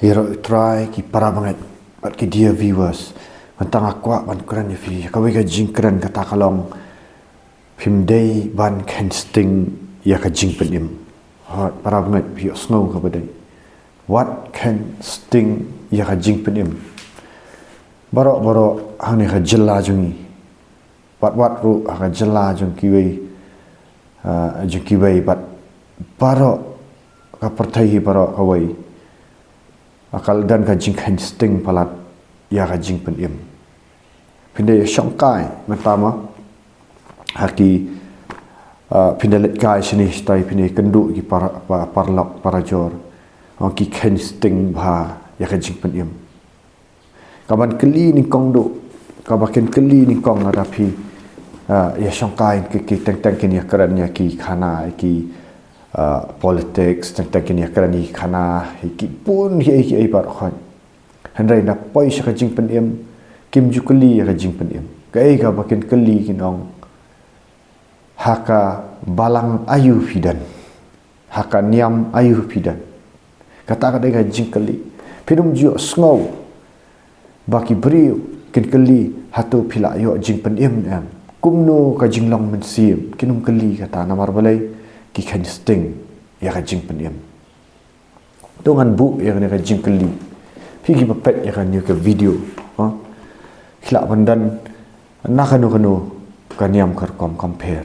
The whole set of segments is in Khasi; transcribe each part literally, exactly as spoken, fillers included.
Ïaroh ïa u Trai, ki para bangeit bad ki dear viewers. Mynta nga kwah ban kren ïa phi ïa kawei ka jingkren, kata ka long: phim dei ban kheiñ sting ïa ka jingpynim. Hooid para bangeit, phi ïohsngew kaba dei. Wat kheiñ sting ïa ka jingpynim. Baroh baroh hangne ha ka jylla jong ngi, wat wat ruh ha ka jylla jong kiwei, ah, jong kiwei, bad baroh ka pyrthei hi baroh kawei, ka la don ka jingkheiñ sting palat ïa ka jingpynim. Phin da ïashongkai mynta ma ha ki, ah, phin da leit kai shane shatai, phin da ïakynduh ki para, pa-, paralok parajor. Ong ki kheiñ sting bha ïa ka jingpynim. Kaban kylli nyngkong duh, kaba kin kylli nyngkong lada phi, ah, ïashongkai ki, ki teng teng kin ïakren ïa ki khana, ïa ki, ah, politics, teng teng kin ïakren ïa ki khana, ïa ki bun kiei kiei baroh khoit. Hynrei ynda poi sha ka jingpynim, kim ju kylli ïa ka jingpynim. Kaei kaba kin kylli, kin ong: Ha ka balang aïu phi don? Ha ka niam aïu phi don? Kata ka dei ka jingkylli. Phin ym ju sngew ba ki briew kin kylli: Hato phi la ïoh jingpynim ne em? Kumno ka jinglong mynsiem? Kin ym kylli kata, namar balei? Ki kheiñ sting ïa ka jingpynim. To ngan buh ïa kane ka jingkylli. Phi kiba peit ïa kane ka video, ha? Phi lah ban don na kano kano ka niam, ka rukom, kam pher.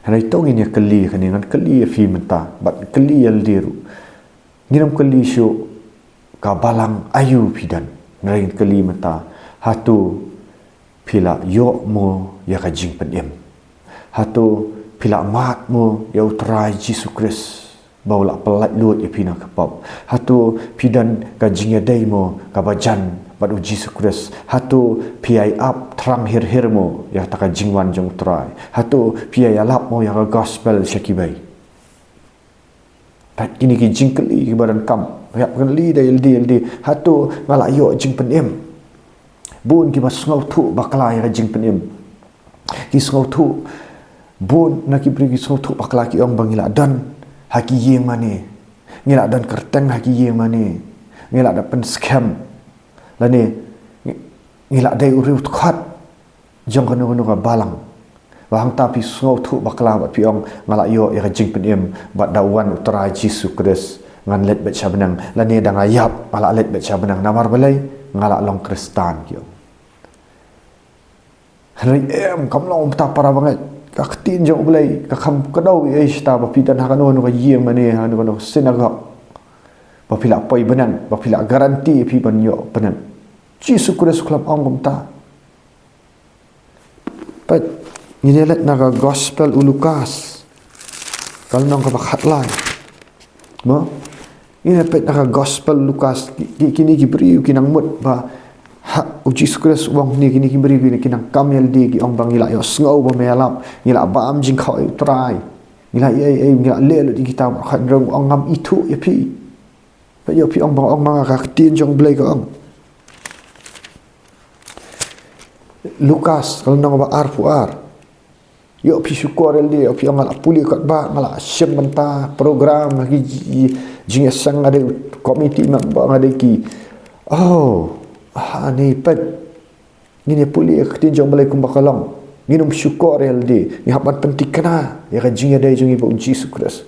Hynrei to ngin ïa kylli ïa kane, ngan kylli ïa phi mynta bad kylli ïa lade ruh. Ngin ym kylli shuh ka balang aïu phi don. Hynrei ngin kylli mynta: Hato phi la ïoh mo ïa ka jingpynim? Hato phi la mad mo ïa u Trai Jisu Khrist ba u la pyllait luid ïa phi na ka pop? Hato phi don ka jingïadei mo kaba jan bad u Jisu Khrist? Hato phi ïai ap thrang hir hir mo ïa kata ka jingwan jong u Trai? Hato phi ïai ïalap mo ïa ka gospel sha kiwei? Peit, kine ki jingkylli kiba donkam. Ïa phi kylli da ïa lade, ïa lade: Hato nga la ïoh jingpynim? Bun kiba sngewthuh bakla ïa ka jingpynim. Ki sngewthuh, bun na ki briew ki sngewthuh bakla, ki ong ba ngi la don ha ki ïing mane, ngi la don kyrteng ha ki ïing mane, ngi la da pynskhem, lane ngi, ngi la dei u riewdkhot jong kano kano ka balang. Ba hangta phi sngewthuh bakla bad phi ong: Nga la ïoh ïa ka jingpynim bad da wan u Trai Jisu Khrist, ngan leit beit sha bneng, lane da nga ïap nga la leit beit sha bneng, namar balei? Nga la long Khristan, ki ong. Hynrei em, kam long kumta para bangeit. Ka ktien jong U Blei ka kham kdew ei ei shata ba phi don ha kano kano ka ïing mane, ha kano kano ka synagogue, ba phi la poi bneng, ba phi la guarantee ïa phi ban ïoh bneng. Jisu Khrist u khlem ong kumta. Peit, ngin ïa leit na ka gospel u Lukas, ka lynnong kaba khatlai. Mo? Ngin ïa peit na ka gospel Lukas, ki, ki, kine ki briew ki nang mut ba, ha, u Jisu Khrist u ong kine, kine ki briew kine ki nang kam ïa lade, ki ong ba ngi la ïohsngew ba me ïalap, ngi la bam jingkhawai u Trai, ngi la ei ei, ngi la leh lut ïa kita baroh, hynrei u ong: Ngam ithuh ïa phi. Peit, ïoh phi ong ba nga ong ma nga, ka ktien jong U Blei ka ong. Lukas, ka lynnong ba arphew ar. Ïoh phi shukor ïa lade, ïoh phi ong: Nga la pule katba, nga la shim bynta program, nga ki ji-, jingïaseng, nga dei committee member, nga dei ki. Oh, ha, ne peit. Ngin ïa pule ïa ka ktien jong U Blei kumba ka long. Ngin ym shukor ïa lade. Ngi hap ban pynthikna ïa ka jingïadei jong ngi bad u Jisu Khrist.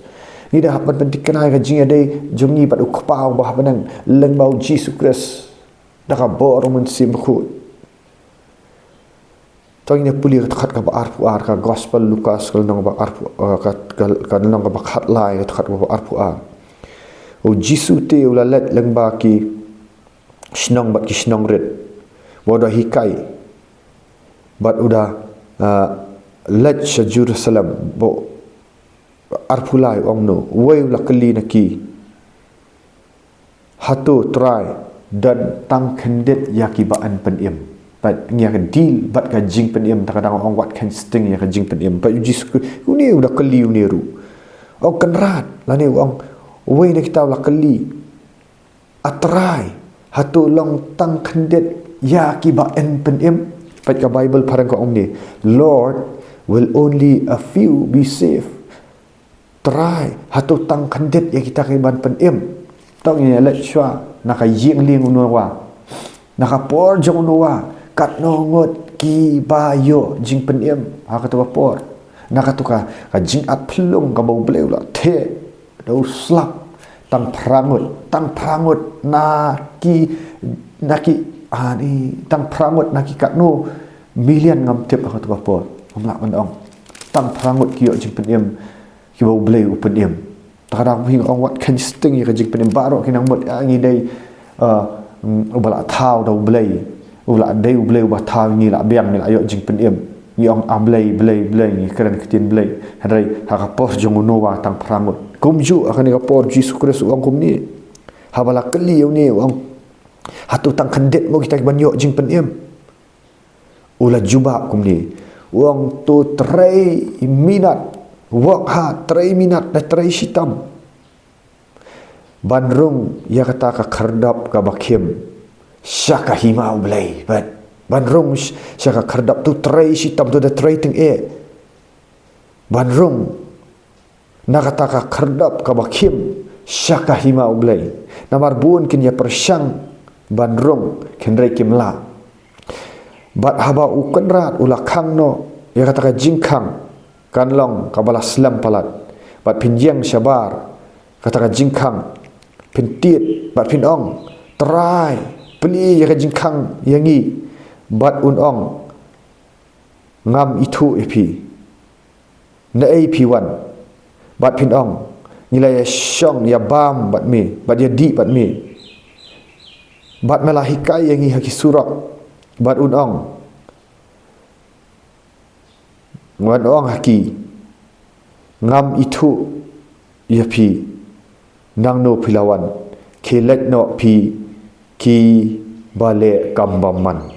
Ngi da hap ban pynthikna ïa ka jingïadei jong ngi bad u Kpa uba ha bneng lyngba u Jisu Khrist da ka bor u Mynsiem Bakhuid. To ngin ïa pule ïa ka dkhot kaba arphew ar, ka gospel Lukas, ka lynnong ba arphew, eh, ka, ka, ka lynnong kaba khatlai, ka dkhot kaba arphew ar. U Jisu te u la leit lyngba ki shnong bad ki shnong rit, ba u da hikai, bad u da, ah, leit sha Jerusalem. Ba arphew lai u ong kumno? Uwei u la kylli na ki: Hato Trai don tang khyndiat ïa kiba yn pynim? Peit, ngi ïa ka deal bad ka jingpynim, te ka dang ong wat kheiñ sting ïa ka jingpynim. Peit, u Jisu Khrist une u da kylli une ruh. Ong Kynrad, lane u ong, uwei na kita u la kylli: A Trai, hato long tang khyndiat ïa kiba yn pynim? Peit, ka Bible phareng ka ong kumne: Lord, will only a few be saved? Trai, hato tang khyndiat ïa kita ki ban pynim? To ngin ïa leit shuwa Na ka ïing lieng u Noah, na ka por jong u Noah, katno ngut kiba ïoh jingpynim ha kato ka por. Na kato ka, ka jingat phyllung kaba U Blei u la theh da u slap, tang phra ngut, tang phra ngut na ki, na ki, ani, tang phra ngut na ki katno million ngam tip ha kato ka por. Ngam lah ban ong. Tang phra ngut ki ïoh jingpynim kiba U Blei u pynim. Te ka dang phi ong wat kheiñ sting ïa ka jingpynim, baroh ki nang mut, ah, ngi dei, ah, mm, uba la thaw da U Blei. U la dei U Blei uba thaw ngi, la biang ngi, la ïoh jingpynim. Ngi ong, ah, Blei, Blei, Blei, ngi kren ktien Blei. Hynrei ha ka por jong u Noah tang phra ngut. Kumjuh ha kane ka por Jisu Khrist u ong kumne. Haba la kylli ïa une u ong, hato tang khyndiat mo kita kiban ïoh jingpynim? U la jubab kumne. U ong, to trei minot, work hard, trei minot, da trei shitom ban rung ïa kata ka khyrdop kaba khim sha ka hima U Blei. Ban, ban rung sh-, sha ka khyrdop, to trei shitom, to da trei tyngeh ban rung na kata ka khyrdop kaba khim sha ka hima U Blei. Namar bun kin ïa pyrshang ban rung, hynrei kim lah. Bad haba u Kynrad u la khang noh ïa kata ka jingkhang, kan long kaba la slem palat. Bad phin ïeng shabar kata ka jingkhang, phin tied bad phin ong, Trai, plie ïa ka jingkhang ïa ngi. Bad un ong, ngam ithuh ïa phi. Naei phi wan? Bad phin ong, ngi la ïa shong ïa bam bad me, bad ïa dih bad me. Bad me la hikai ïa ngi ha ki surok. Bad un ong, wan ong ha ki, ngam ithuh ïa phi. Nangno phi la wan? Khie leit noh phi kiba leh kam bymman.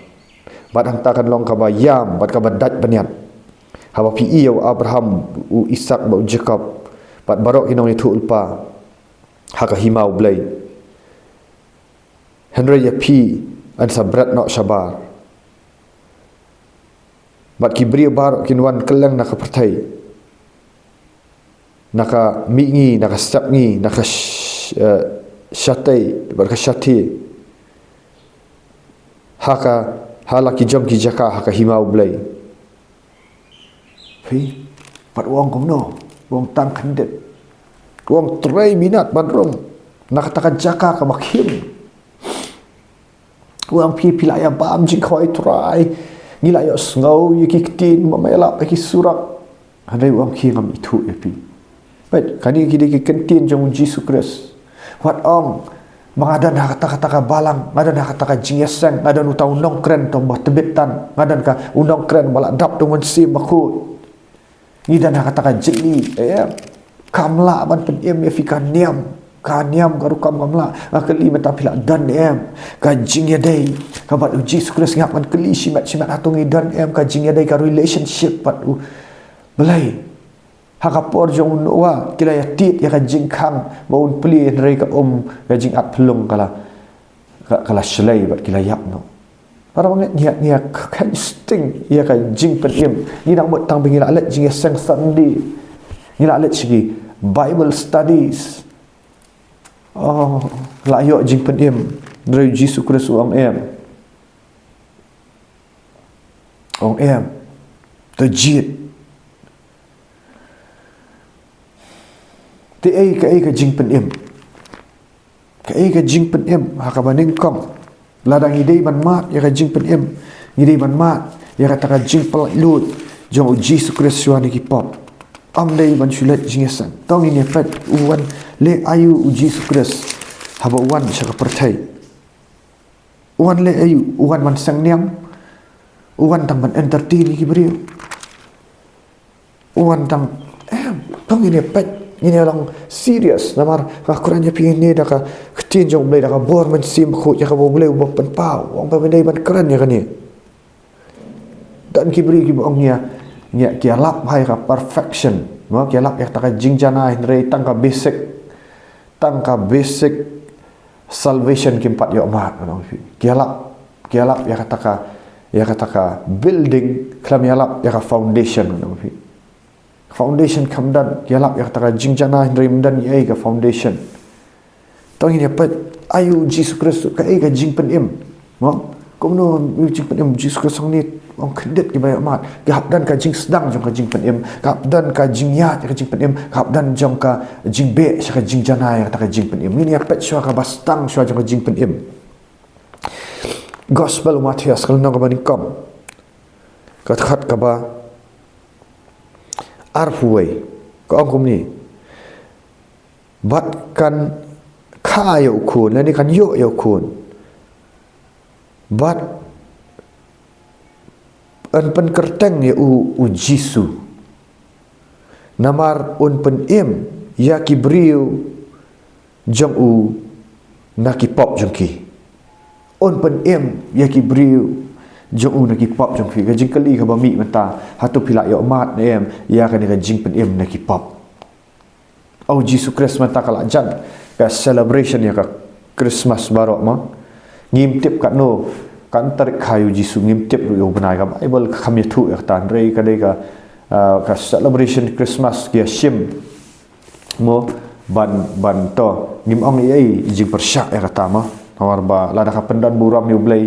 Bad hangta kan long kaba ïam bad kaba dait bniat, haba phi ïohi ïa u Abraham, u Isaak bad u Jakob bad baroh ki nongïathuhlypa ha ka hima U Blei. Hynrei ïa phi yn sa bret noh shabar. Bad ki briew baroh kin wan kylleng na ka pyrthei, na ka mihngi, na ka sepngi, na ka sh-, eh, shatei bad ka shathie, ha ka, ha la ki jong ki jaka ha ka hima U Blei. Phi, bad u ong kumno? U ong tang khyndiat. U ong trei minot ban rung na kata ka jaka kaba khim. U ong phi, phi la ïa bam jingkhawai Trai. Ngi la ïohsngew ïa ki ktien ba me ïalap ha ki surok. Hynrei u ong khie, ngam ithuh ïa phi. Peit, kane ki dei ki ktien jong u Jisu Khrist. Wat ong ba nga don ha kata, kata ka balang, nga don ha kata ka jingïaseng, nga don uta u nongkren uta uba tbit tan, nga don ka u nongkren ba la dap da u Mynsiem Bakhuid. Ngi don ha kata ka jingïeit, eh. Kam lah ban pynim ïa phi ka niam, ka niam ka rukom kam lah. Nga kylli mynta, phi la don em ka jingïadei ka bad u Jisu Khrist? Nga ban kylli shimet shimet, hato ngi don em ka jingïadei, ka relationship bad U Blei? Ha ka por jong u Noah ki la ïa tied ïa ka jingkhang ba un plie, hynrei ka um, ka jingat phyllung ka la, ka, ka la shlei bad ki la ïap noh. Para bangeit, ngi ïa, ngi ïa kheiñ sting ïa ka jingpynim. Ngi nang mut tang ba ngi la leit jingïaseng Sunday, ngi la leit sha ki Bible studies. Oh, la ïoh jingpynim. Hynrei u Jisu Khrist u ong em. U ong em. To jied. Te ei, kaei ka jingpynim? Kaei ka jingpynim ha kaba nyngkong? Lada ngi dei ban mad ïa ka jingpynim, ngi dei ban mad ïa kata ka jingpynlut jong u Jisu Khrist shuwa na ki pop. Ym dei ban shu leit jingïaseng. To ngin ïa peit, u wan leh aïu u Jisu Khrist haba u wan sha ka pyrthei? U wan leh aïu? U wan ban seng niam? U wan tang ban entertain ïa ki briew? U wan tang, em, to ngin ïa peit, ngin ïa long serious. Namar nga kren ïa phi hangne da ka ktien jong U Blei, da ka bor Mynsiem Bakhuid ïa kaba U Blei uba pynpaw. U ong ba me dei ban kren ïa kane. Don ki briew kiba ong ngi ïa, ngi ïa, ki ïalap ha ïa ka perfection, mo, ki ïalap ïa kata ka jingjanai, hynrei tang ka basic, tang ka basic salvation kim pat ïoh mad, u ong. Ki ïalap, ki ïalap ïa kata ka, ïa kata ka building, khlem ïalap ïa ka foundation, u ong. Foundation kam don, ki ïalap ïa kata ka jingjanai, hynrei ym don ei ka foundation. To ngin ïa peit, Ai u Jisu Khrist, kaei ka jingpynim? Mo? Kumno u jingpynim? Jisu Khrist ong ne, ong khyndiat kiba ïohmad. Ka hap don ka jingsdang jong ka jingpynim. Ka hap don ka jingïaid ka jingpynim. Ka hap don jong ka jingbeh sha ka jingjanai kata ka jingpynim. Ngin ïa peit shuwa kaba sdang shuwa jong ka jingpynim. Gospel u Mathaios ka lynnong kaba nyngkong, ka dkhot kaba arphew wei. Ka ong kumne: Bad kan kha ïa u khun, lane kan ïoh ïa u khun. Bad yn pynkyrteng ïa u, u Jisu. Namar un pynim ïa ki briew jong u na ki pop jong ki. Un pynim ïa ki briew jong u na ki pop jong ki. Ka jingkylli kaba mih mynta, hato phi la ïohmad ne em ïa kane ka jingpynim na ki pop? Ïa u Jisu Khrist mynta ka la jan ka celebration ïa ka Christmas baroh mo. Ngim tip katno, katno tarik kha ïa u Jisu, ngim tip ruh ïa u bnai, ka Bible kam ïathuh ïa kata, hynrei ka dei ka, ah, ka celebration Christmas ki ïa shim mo, ban, ban to, ngim ong ei ei jingpyrshah ïa kata mo. Namar ba lada ka pyndon burom ïa u Blei,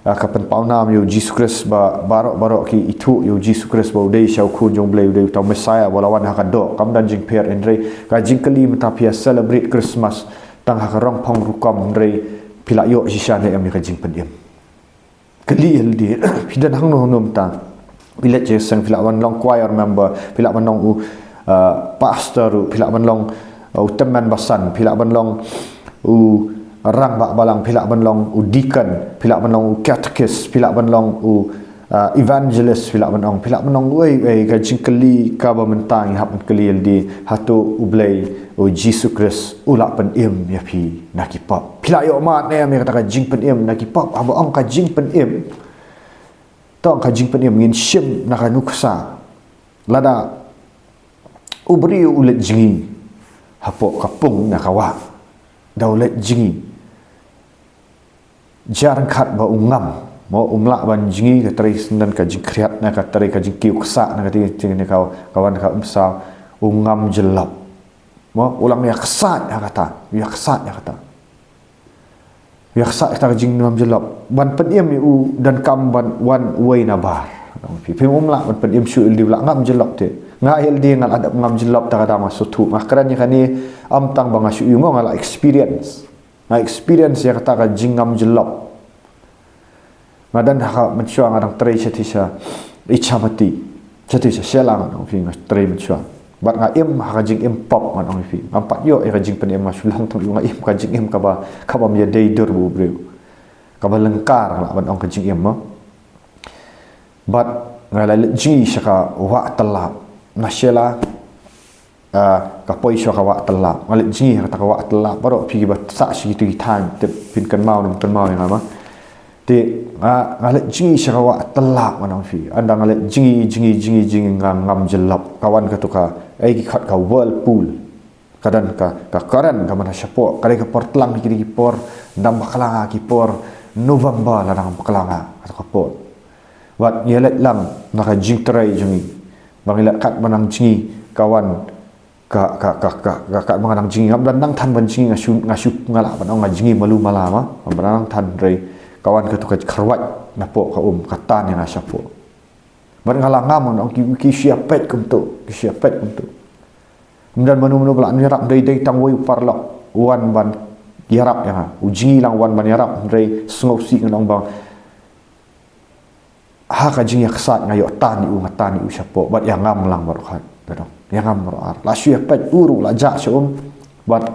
ah, ka pynpaw nam ïa u Jisu Khrist, ba baroh baroh ki ithuh ïa u Jisu Khrist ba u dei shisha u Khun jong u Blei, u dei uta u Messiah ba la wan ha ka doh. Kam don jingpher, hynrei ka jingkylli mynta, phi ïa celebrate Christmas tang ha ka rongphong rukom, hynrei phi la ïoh shisha ne em ïa ka jingpynim? Kylli ïa lade, phi don hangno hangno mynta, phi leit sha seng, phi lah ban long choir member, phi lah ban long u, ah, pastor, phi lah ban long, ah, u tymmen basan, phi lah ban long u rangbah balang, phi lah ban long u deacon, phi lah ban long u catechist, phi lah ban long u, ah, evangelist, phi lah ban long, phi lah ban long uei uei. Ka jingkylli kaba mynta ngi hap ban kylli ïa lade, hato u Blei, u Jisu Khrist, u la pynim ïa phi na ki pop? Phi la ïohmad ne em ïa kata ka jingpynim na ki pop? Haba ong ka jingpynim, to, ka jingpynim ngin shim na ka nuksa. Lada u briew u leit jngi hapoh ka pung ne ka wah, da u leit jngi, jar ryngkat ba u ngam mo, um lah ban jngi, ka trei syndon ka jingkhriat ne ka trei ka jingkiew ksah ne ka, ka, ka wan ka umsaw, u ngam jyllop mo, u lah ïa ksaid ha kata, ïa ksaid ha kata. Ïa ksaid ha kata ka jingngam jyllop. Ban pynim ïa u donkam ban wan uwei na bar. Phi, phim lah ban pynim shuh ïa lade, u lah ngam jyllop te. Nga ïa lade nga la dep ngam jyllop, te ka dang nga sngewthuh. Nga kren ïa kane ym tang ba nga shu ïohi mo, nga la experience. Nga experience ïa kata ka jingngam jyllop. Nga don ha ka mynshuwa nga dang trei shatei sha Ichamati, shatei sha Shella, ngan ong ïa phi, nga trei mynshuwa. Bad nga im ha ka jingim pop, ngan ong ïa phi. Ngam pat ïoh ïa ka jingpynim, nga shu long tang ïa u, nga im ka jingim kaba, kaba ym ïadei dur bad u briew, kaba lyngkar, nga lah ban ong, ka jingim mo. Bad nga la leit jngi sha ka wah tyllap na Shella. Ah, ka poi sha ka wah tyllap. Nga leit jngi ha kata ka wah tyllap. Baroh phi kiba sah sha kitu ki thaiñ, tip, phin kynmaw ne ym kynmaw ïa nga ma. Te nga, nga leit jngi sha ka wah tyllap, ngan ong ïa phi. Ynda nga leit jngi, jngi, jngi, jngi, nga ngam jyllop. Ka wan katu ka, eh, ki khot ka whirlpool. Ka don ka, ka current ka man ha shapoh. Ka dei ka por tlang, ki dei ki por, ynda bakla nga, ki por November la dang bakla nga, katu ka por. Bad ngi leit lang na ka jingtrei jong ngi. Ba ngi leit kat ba nang jngi, ka wan ka, ka, ka, ka, ka, kat ba nga nang jngi, ngam da nang than ban jngi, nga shu, nga shu, nga lah ban ong nga jngi malu mala ma, ngam da nang than, hynrei ka wan katu ka kharwait napoh ka um, ka tan ïa nga shapoh. Bad nga la ngam, ngan ong, ki, ki shu ïa peit kumto, ki shu ïa peit kumto. Ym don mano mano ba lah ïarap, dei, dei tang uwei u paralok u wan ban ïarap ïa nga. U jngi lang u wan ban ïarap, hynrei sngewsih, ngan ong, ba ha ka jingïaksaid nga ïoh tan ïa u, nga tan ïa u shapoh, bad ïa ngam lang baroh khat, ka dong. Ïa ngam baroh ar. La shu ïa peit, u ruh la jah sha um, bad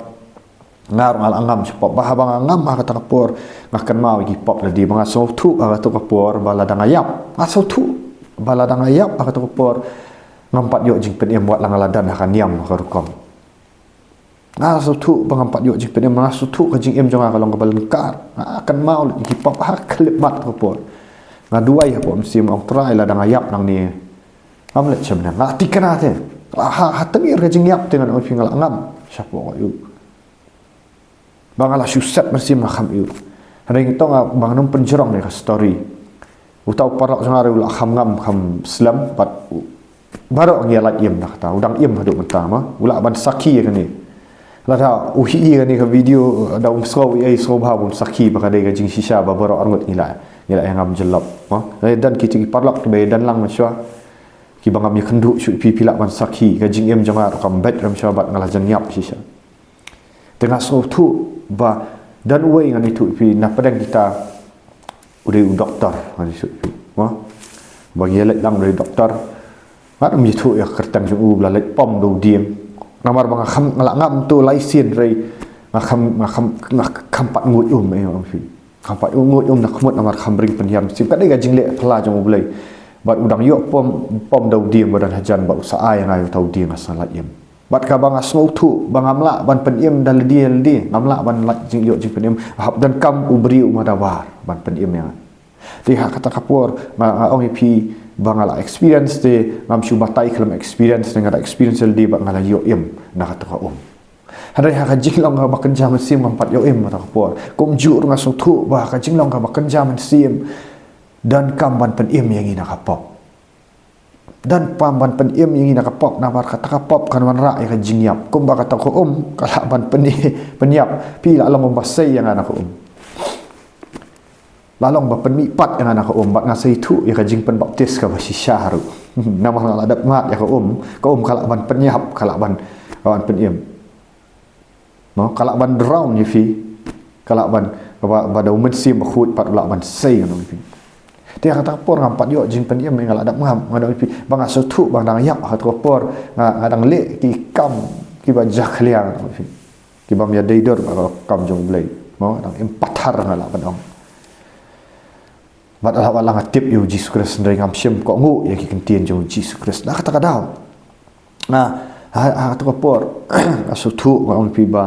nga ruh nga la ngam shapoh. Bad haba nga ngam ha kata ka por, nga kynmaw ïa ki pop lade, ba nga sngewthuh ha kata ka por ba lada nga ïap. Nga sngewthuh ba lada nga ïap ha kata ka por, ngam pat ïoh jingpynim, wat la nga la don ha ka niam ka rukom. Nga sngewthuh ba ngam pat ïoh jingpynim, nga sngewthuh ka jingim jong nga ka long kaba lyngkar. Nga kynmaw leh ïa ki pop ha ka khyllipmat ka por. Nga duwai hapoh mynsiem, ong, Trai, lada nga ïap nangne, ngam leit sha bneng. Nga thikna te. Ha, ha tmier ka jingïap te, ngan ong ïa phi, nga la ngam shapoh ïa u. Ba nga la shu set mynsiem, nga kham ïa u. Hynrei to nga, ba ngan ym pynjrong ïa ka story. Uta u paralok jong nga ruh u la kham ngam kham slem, bad u, baroh ngi ïa lait im na kata, u dang im haduh mynta ma, u lah ban sakhi ïa kane. Lada u hi i kane ka video, da um sngew i, i sngew bha bun sakhi ba ka dei ka jingshisha ba baroh arngut ngi la, ngi la ïa ngam jyllop. Mo? Ngi don kito ki paralok kiba ïa don lang mynshuwa, kiba ngam ïakynduh shuh, phi, phi lah ban sakhi, ka jingim jong nga ruh kam beit mynshuwa bad nga la jan ïap shisha. Te nga sngewthuh ba don uwei, ngan ïathuh ïa phi, na pdeng kita u dei u doktor, ngan ïathuh ïa phi. Mo? Ba ngi ïa leit lang u dei u doktor. Ngan ym ïathuh ïa ka kyrteng jong u, ba la leit pom da u dieng. Namar ba nga kham, nga la ngam tu lai sien rei. Nga kham, nga kham, nga kham pat nguid um, eh, ong phi. Kham pat nguid um na khmut namar kham ring pynhiar mynsiem. Ka dei ka jingleh phylla jong U Blei. Bad u dang ïoh pom, pom da u dieng ba don hajan, bad u sa ai ïa nga ïa uta u dieng, nga sa lait im. Bad kaba nga sngewthuh ba ngam lah ban pynim da lade lade, ngam lah ban lait jing, ïoh jingpynim. Hap donkam u briew u madabar ban pynim ïa nga. Te ha kata ka por nga, nga ong ïa phi ba nga la experience, te ngam shu batai khlem experience, te nga la experience lade bad nga la ïoh im na kata ka um. Hynrei ha ka jinglong kaba kynja mynsiem ngam pat ïoh im ha kata ka por. Kumjuh ruh nga sngewthuh ba ha ka jinglong kaba kynja mynsiem donkam ban pynim ïa ngi na ka pop. Donkam ban pynim ïa ngi na ka pop, namar kata ka pop kan wanrah ïa ka jingïap. Kumba kata ka um ka lah ban pyni-, pynïap. Phi lah long ba sei ïa nga na ka um. Lah long ba pynmihpat ïa nga na ka um, bad nga sa ïathuh ïa ka jingpynbaptis kaba shisha ruh. Namar nga la dep mad ïa ka um, ka um ka lah ban pynïap, ka lah ban, ka lah ban pynim. No, ka lah ban drown ïa phi. Ka lah ban, ba, ba da u Mynsiem Bakhuid pat u lah ban sei, ngan ong ïa phi. Te ha kata ka por ngam pat ïoh jingpynim, nga la dep ngam, ngan ong ïa phi. Ba nga sngewthuh ba nga dang ïap ha kata ka por, nga, nga dang leh ki kam kiba jakhlia, ngan ong ïa phi. Kibym ïadei dur bad ka kam jong U Blei. Mo, dang im pathar, nga lah ban ong. Bad la, la nga tip ïa u Jisu Khrist, hynrei ngam shym kohnguh ïa ki ktien jong u Jisu Khrist. Na kata ka daw, nga, ha, ha kata ka por, nga sngewthuh, ngan ong ïa phi ba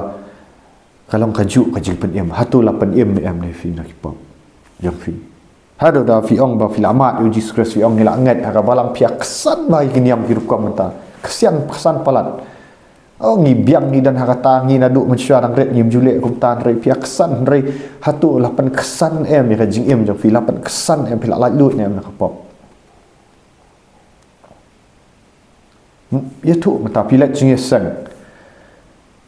ka long kajuh ka jingpynim. Hato la pynim em ïa phi na ki pop jong phi? Haduh da phi ong ba phi la mad ïa u Jisu Khrist, phi ong ngi la ngeit ha ka balang, phi ïa ksan bha ïa ki niam ki rukom mynta. Ksan, ksan palat. Oh, ngi biang, ngi don ha kata, ngi naduh mynshuwa dang rit ngim ju leh kumta, hynrei phi ïa ksan, hynrei hato la pynksan em ïa ka jingim jong phi, la pynksan em, phi la laitluid ne em na ka pop? Ïathuh mynta, phi leit jingïaseng.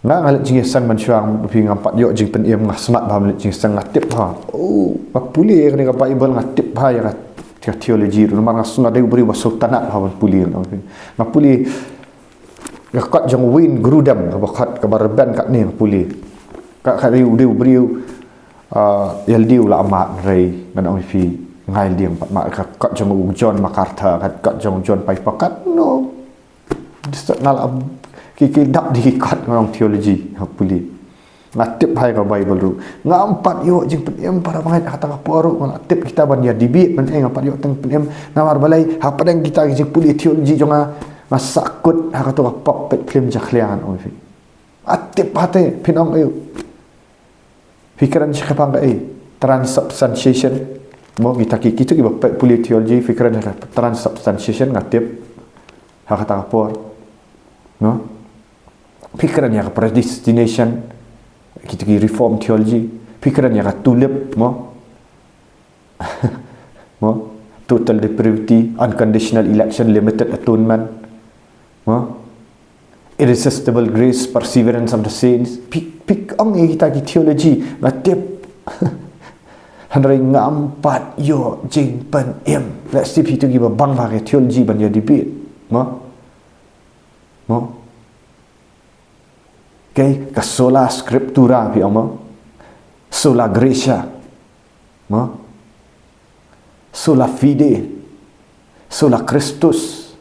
Nga, nga leit jingïaseng mynshuwa, phi, ngam pat ïoh jingpynim, nga smat bha ban leit jingïaseng, nga tip bha. Oh, nga pule ïa kane ka Baibl, nga tip bha ïa ka, ka theology ruh, namar nga shu dei u briew ba sngewtynnat bha ban pule, nga pule. Nga pule Ka kot jong Wayne Grudem, kaba kot, kaba rben katne, nga pule. Ka, ka dei u, dei u briew, ah, ïa lade u la mad, hynrei ngan ong ïa phi, nga ïa lade pat mad. Ka kot jong u John MacArthur, ka kot jong u John Piper, katno. Nga la, ki, ki dap da ki kot, ngan ong, theology, ha pule. Nga tip bha ïa ka Baibl ruh. Ngam pat ïoh jingpynim, para bangeit, ha kata ka por ruh nga la tip kita ban ïa debate ban, eh, ngam pat ïoh jingpynim. Namar balei? Hapdeng kita ki jingpule theology jong nga, nga sahkut ha kato ka pop, peit phlim jakhlia, ngan ong ïa phi. Nga tip bha te, phin ong aïu? Phi kren shaphang kaei? Transubstantiation. Mo, kita ki, kita kiba pule theology, phi kren shaphang transubstantiation, nga tip. Ha kata ka por. No? Phi kren ïa ka predestination, kita ki reform theology. Phi kren ïa ka tulip, mo? Mo? Total depravity, unconditional election, limited atonement. Mo? Irresistible grace, perseverance of the saints. Phi, phi ong ïa kita ki theology, nga tip. Hynrei ngam pat ïoh jingpynim. Let's see, phi tu kiba bang bha ka theology ban ïa debate. Mo? Mo? Okay, ka sola scriptura, phi ong, mo? Sola gratia. Mo? Sola fide. Sola Christus.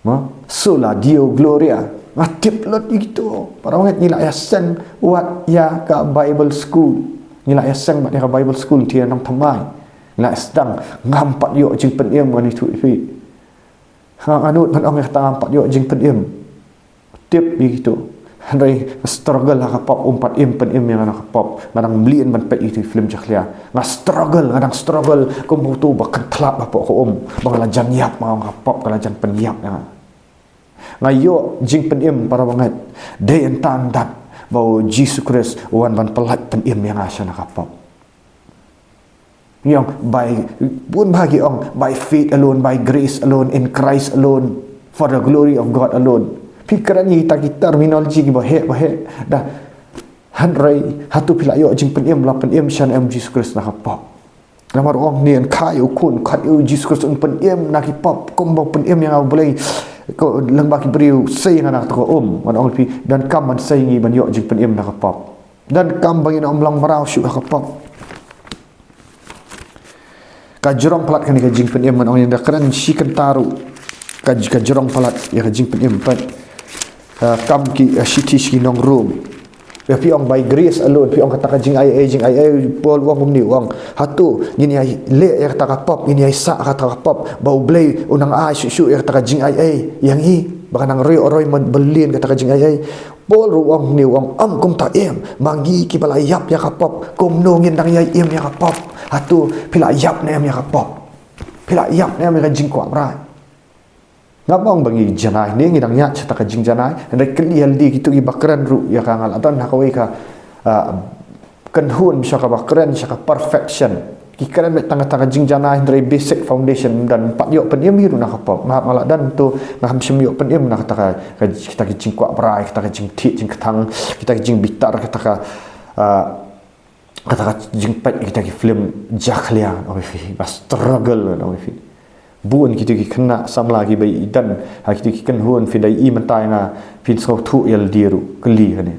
Mo? Sola Deo gloria. Nga tip lut ïa kito. Para bangeit, ngi la ïaseng wat ïa ka Bible school. Ngi la ïaseng wat ïa ka Bible school, te nang thymmai. Ngi la ïaseng, ngam pat ïoh jingpynim, ngan ïathuh ïa phi. Nga, nga nud ngan ong ïa kata, ngam pat ïoh jingpynim. Tip ïa kito. Hynrei nga struggle ha ka pop, um pat im pynim ïa nga na ka pop. Nga dang mlien ban peit ïa ki film jakhlia. Nga struggle, nga dang struggle. Kum uto uba kynthlad hapoh ka um, ba nga la jan ïap, nga ong, ka pop ka la jan pynïap ïa nga. Nga ïoh jingpynim, para bangeit, dei hangta ba u Jisu Khrist u wan ban pyllait pynim ïa nga sha na ka pop. Ngi ong by, bun bha ki ong, by faith alone, by grace alone, in Christ alone, for the glory of God alone. Phi kren ïa kita ki terminology kiba heh ba heh. Da, hynrei hato phi la ïoh jingpynim, la pynim sha ne em Jisu Khrist na ka pop? Namar u ong hangne, yn kha ïa u khun, yn kha ïa u Jisu Khrist, yn pynim na ki pop kumba u pynim ïa nga U Blei. Ko lyngba ki briew sei ïa nga na kata ka um. Ngan ong ïa phi, donkam ban sei ngi ban ïoh jingpynim na ka pop. Donkam ba ngin ym long mraw shuh ha ka pop. Ka jrong palat kane ka jingpynim, ngan ong ïa nga, da kren shi kynta ruh ka, ka jrong palat ïa ka jingpynim, peit. Ah, kam ki, ah, shithi sha ki nong Rom. Ïa phi ong by grace alone, phi ong kata ka jingaiei, jingaiei, Paul u ong kumne, u ong, hato ngin ïai leh ïa kata ka pop, ngin ïai sah kata ka pop ba U Blei u nang ai shuh shuh ïa kata ka jingaiei ïa ngi, ba kan nang roi roi man bylin kata ka jingaiei? Paul ruh u ong hangne, u ong, ym kumta, em, ma ngi kiba la ïap ïa ka pop, kumno ngin dang ïai im ïa ka pop? Hato phi la ïap ne em ïa ka pop? Phi la ïap ne em ïa ka jingkwah brai? Ngam ong ba ngi janai, ne ngi dang ïaid sha kata ka jingjanai, hynrei kylli ïa lade, kito kiba kren ruh ïa ka, nga la don ha kawei ka, ah, kynhun sha kaba kren sha ka perfection. Ki kren beit tang kata ka jingjanai, hynrei basic foundation ym don, ym pat ïoh pynim hi ruh na ka pop. Nga, nga la don to, ngam shym ïoh pynim na kata ka, ka, kita ki jingkwah brai, kita ki jingthied jingkthang, kita ki jingbitar, kata ka, ah, kata ka jingpeit kita ki film jakhlia, ngan ong ïa phi, ba struggle, ngan ong ïa phi. Bun kito ki khynnah samla kiba i don ha kito ki kynhun, phi da i mynta ïa nga, phin sngewthuh ïa lade ruh, kylli kane.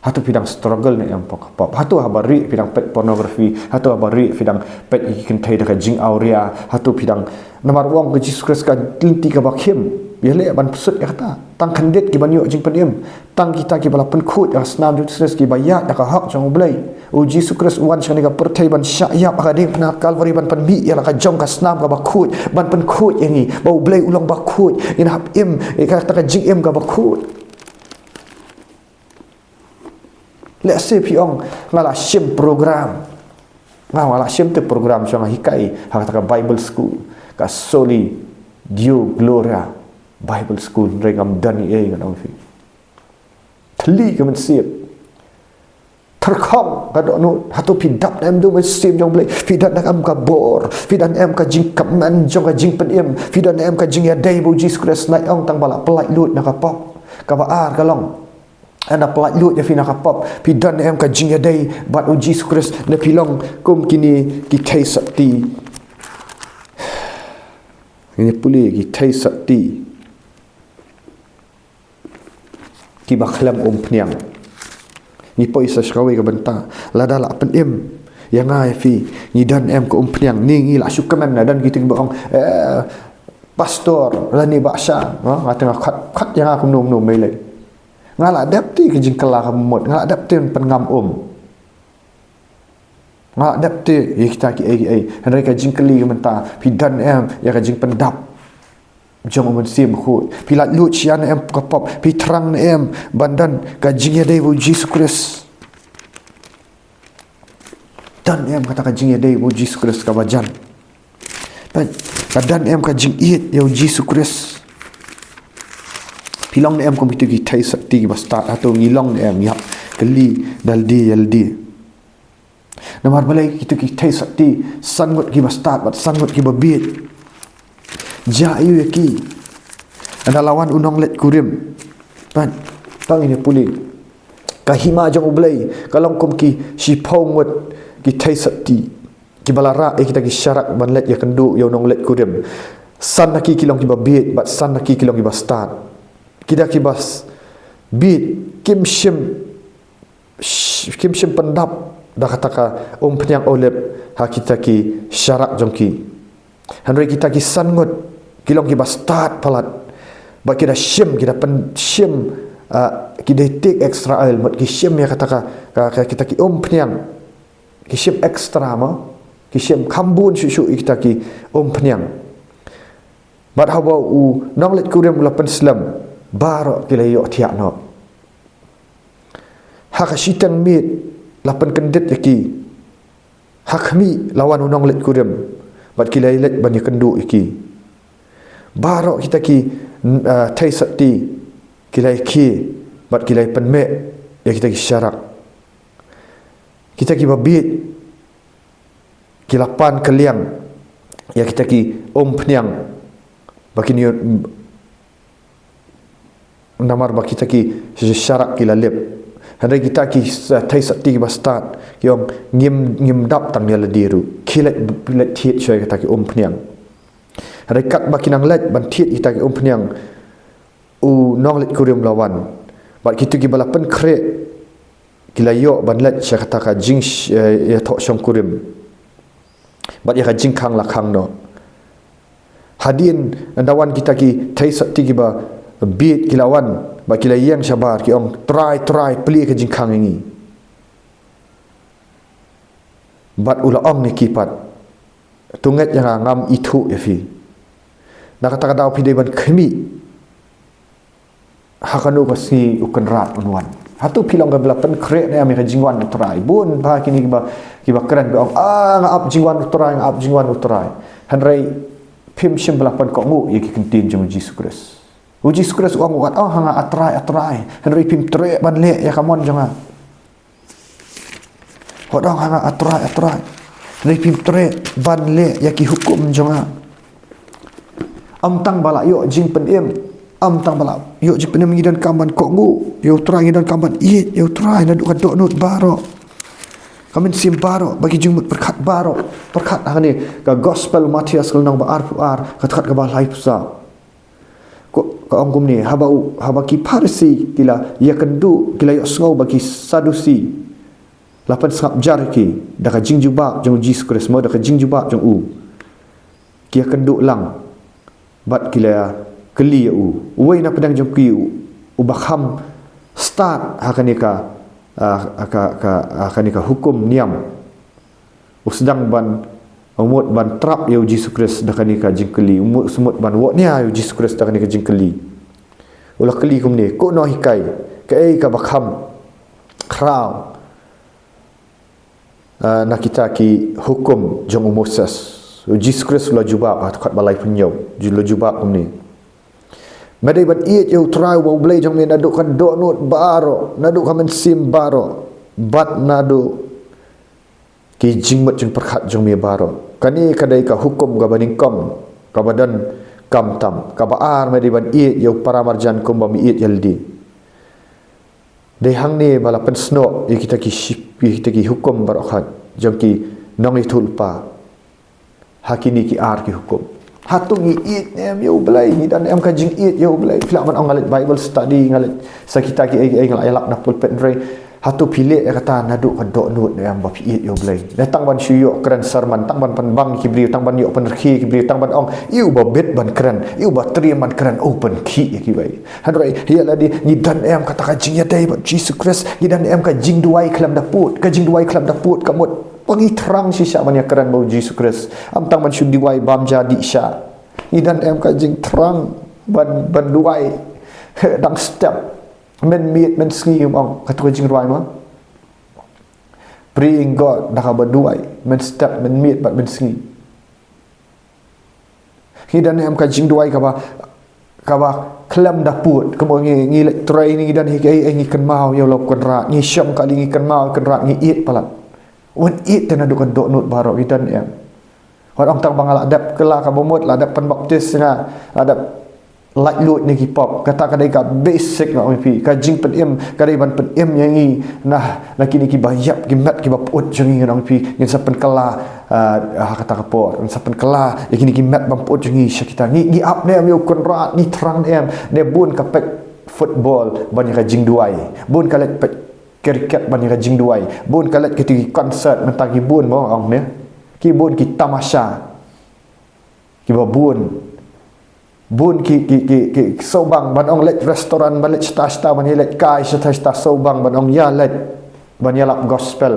Hato phi dang struggle ne em ha ka pop? Hato haba rieh phi dang peit pornography? Hato haba rieh phi dang peit ïa ki kynthei da ka jingawria? Hato phi dang, namar u ong ka Jisu Khrist ka lynti kaba khim, ïaleh ban pynsuh ïa kata. Tang khyndiat ki ban ïoh jingpynim. Tang kita kiba la pynkhuid ïa ka snam jong Jisu Khrist, kiba ïaid ïa ka hok jong U Blei. U Jisu Khrist u wan sha kane ka pyrthei ban shah ïap ha ka diengphna Kalbari, ban pynmih ïa la ka jong ka snam kaba khuid, ban pynkhuid ïa ngi ba U Blei u long ba khuid, ngin hap im ïa kata ka jingim kaba khuid. Lehse phi ong, nga la shim program. Nga, nga la shim te program sha nga hikai ha kata ka Bible school, ka Soli Deo Gloria Bible School, hynrei ngam don ei ei, ngan ong ïa phi. Thylli ka mynsiem. Tyrkhong ka dohnud. Hato phi dap ne em da u Mynsiem jong U Blei? Phi don ne em ka bor? Phi don ne em ka jingkmen jong ka jingpynim? Phi don ne em ka jingïadei bad U Jisu Khrist? Nai ong tang ba la pyllait luid na ka pop. Kaba ar ka long, haba pyllait luid ïa phi na ka pop, phi don ne em ka jingïadei bad U Jisu Khrist, ne phi long kum kine ki theisotti? Ngin ïa pule ki theisotti kiba khlem umphniang. Ngi poi sa sha kawei ka bynta, lada la pynim ïa nga ïa phi, ngi don ne em ka umphniang? Ne ngi la shu kmen, la don kito kiba ong, eh, pastor lane bahsha, ha? Nga te nga khot, khot ïa nga kumno kumno, mei lei. Nga la dep te ka jingkylla ka mut, nga la dep te ban pynngam um. Nga la dep te ïa kita kiei kiei. Hynrei ka jingkylli ka mynta, phi don ne em ïa ka jingpyndap jong U Mynsiem Bakhuid? Phi lait luid sha ne em ka pop? Phi thrang ne em ban don ka jingïadei bad U Jisu Khrist? Don ne em kata ka jingïadei bad U Jisu Khrist kaba jan? Peit, ka don ne em ka jingïeit ïa U Jisu Khrist? Phi long ne em kum kito ki theisotti kiba stad? Hato ngi long ne em? Ïa, kylli da lade ïa lade. Namar balei kito ki theisotti, san ngut kiba stad bad san ngut kiba bieit? Jia aiu ïa ki? Ynda la wan u nongleit kurim, peit, tang ngin ïa pule, ka hima jong U Blei ka long kum ki shiphew ngut ki theisotti kiba la rah ïa kita ki sharak ban leit ïakynduh ïa u nongleit kurim. San na ki ki long kiba bieit bad san na ki ki long kiba stad. Kita kiba s-, bieit kim shym sh-, kim shym pyndap da kata ka umphniang olib ha kita ki sharak jong ki. Hynrei kita ki san ngut ki long kiba stad palat. Bad ki da shim, ki da pyn-, shim, ah, ki da take extra oil, mut ki shim ïa kata ka, ka, ka, kita ki umphniang. Ki shim extra mo. Ki shim kham bun shuh shuh ïa kita ki umphniang. Bad haba u nongleit kurim u la pynslem, baroh ki la ïohthiah noh. Ha ka shiteng miet la pynkyndit ïa ki. Ha khmih la wan u nongleit kurim, bad ki la leit ban ïakynduh ïa ki. Baroh kita ki, ah, theisotti ki la ïakhih bad ki la pynmeh ïa kita ki sharak. Kita kiba bieit ki la pan kylliang ïa kita ki umphniang ba kin ïoh, Namar ba kita ki sharak ki la lip. Hynrei kita ki theisotti kiba stad ki ong, ngim, ngim dap tang ïa lade ruh. Khie leit, leit thied shuwa ïa kata ki umphniang. Hynrei katba ki nang leit ban thied kita ki umphniang, u nongleit kurim la wan. Bad kito kiba la pynkhreh ki la ïoh ban leit sha kata ka jing, eh, ïathoh shongkurim. Bad ïa ka jingkhang la khang noh. Hadien ynda wan kita ki theisotti kiba bieit ki la wan, bad ki la ïeng shabar ki ong, Trai, Trai, plie ka jingkhang ïa ngi. Bad u la ong ïa ki pat, to ngeit ïa nga, ngam ithuh ïa phi. Na kata ka daw phi dei ban khmih ha kano ka sngi u Kynrad un wan. Hato phi long kaba la pynkhreh ne em ïa ka jingwan u Trai? Bun ba kine kiba, kiba kren ba ong, ah, nga ap jingwan u Trai, nga ap jingwan u Trai. Hynrei phim shym ba la pynkohnguh ïa ki ktien jong u Jisu Khrist. U Jisu Khrist u ong, wat ong ha nga, A Trai, A Trai, hynrei phim treh ban leh ïa ka mon jong nga. Wat ong ha nga, A Trai, A Trai, hynrei phim treh ban leh ïa ki hukum jong nga. Ym tang ba la ïoh jingpynim, ym tang ba la ïoh jingpynim, ngi donkam ban kohnguh ïa u Trai, ngi donkam ban ïeit ïa u Trai naduh ka dohnud baroh, ka mynsiem baroh, bad ki jingmut pyrkhat baroh. Pyrkhat hangne ka Gospel Mathaios ka lynnong ba arphew ar, ka dkhot kaba laiphew saw. Ka ong kumne, haba u, haba ki Pharisi ki la ïakynduh, ki la ïohsngew ba ki Sadusi la pynsngap jar ïa ki da ka jingjubab jong u Jisu Khrist, mo, da ka jingjubab jong u, ki ïakynduh lang bad ki la kylli ïa u. Uwei na pdeng jong ki, u, uba kham stad ha kane ka, ah, ka, ka, ha kane ka hukum niam, u sdang ban, u mut ban trap ïa u Jisu Khrist da kane ka jingkylli, u mut, u mut ban wad nia ïa u Jisu Khrist da kane ka jingkylli. U la kylli kumne, Ko Nonghikai, kaei kaba kham khraw, ah, na kita ki hukum jong u Moses? U Jisu Khrist u la jubab, ha dkhot ba laiphew hynñiew, u la jubab kumne, Me dei ban ïeit ïa u Trai uba u Blei jong me naduh ka dohnud baroh, naduh ka mynsiem baroh, bad naduh ki jingmut jingpyrkhat jong me baroh. Kane ka dei ka hukum kaba nyngkong, kaba donkam tam. Kaba ar, me dei ban ïeit ïa u para marjan kumba me ïeit ïa lade. Dei hangne ba la pynsnoh ïa kita ki ship, ïa kita ki hukum baroh khoit jong ki nongïathuhlypa ha kine ki ar ki hukum. Hato ngi ïeit ne em ïa u Blei? Ngi don ne em ka jingïeit ïa u Blei? Phi lah ban ong, nga leit Bible study, nga leit sa kita kiei kiei, nga la ïalap na pulpit, hynrei hato phi leh ïa kata naduh ka dohnud ne em ba phi ïeit ïa u Blei? Ne tang ban shu ïoh kren sermon, tang ban pynbang ki briew, tang ban ïoh pynrkhie ki briew, tang ban ong, ïa uba bit ban kren, ïa uba triem ban kren, u pynkhih ïa kiwei. Hynrei ïa lade, ngi don ne em kata ka jingïadei bad u Jisu Khrist? Ngi don ne em ka jingduwai khlem da pud? Ka jingduwai khlem da pud ka mut ba ngi thrang shisha ban ïakren bad u Jisu Khrist. Ym tang ban shu duwai bam ja dih sha. Ngi don ne em ka jingthrang ban, ban duwai dang step mynmiet mynsngi, ym ong? Kato ka jingduwai ma, praying God da kaba duwai mynstep, mynmiet bad mynsngi. Ngi don ne em ka jingduwai kaba, kaba khlem da pud, kumba ngi, ngi leit trei, ngi don hi kaei, eh, ngi kynmaw ïa u lop Kynrad, ngi shong kali, ngi kynmaw Kynrad, ngi ïeit palat. Wan ïeit te naduh ka dohnud baroh, ngi don ne em? Wat ong, tang ba nga la dep kylla kaba mut, la dep pynbaptis, nga la dep laitluid na ki pop. Kata ka dei ka basic, nga ong ïa phi. Ka jingpynim ka dei ban pynim ïa ngi na, na kine kiba ïap, ki met kiba pyut jong ngi, nga ong ïa phi. Ngin sa pynkylla, ah, ha kata ka por, ngin sa pynkylla ïa kine ki met bym pyut jong ngi sha kita. Ngi, ngi ap ne em ïa u Kynrad? Ngi thrang ne em? Ne bun ka peit football ban ïa ka jingduwai, bun ka leit peit cricket ban ïa ka jingduwai, bun ka leit kito ki concert, mynta ki bun, mo, ong ne, ki bun ki tamasha kiba bun. Bun ki, ki, ki, ki sawbang ban ong leit restaurant, ban leit shata shata, ban ïaleit kai shata shata, sawbang ban ong ïaleit ban ïalap gospel,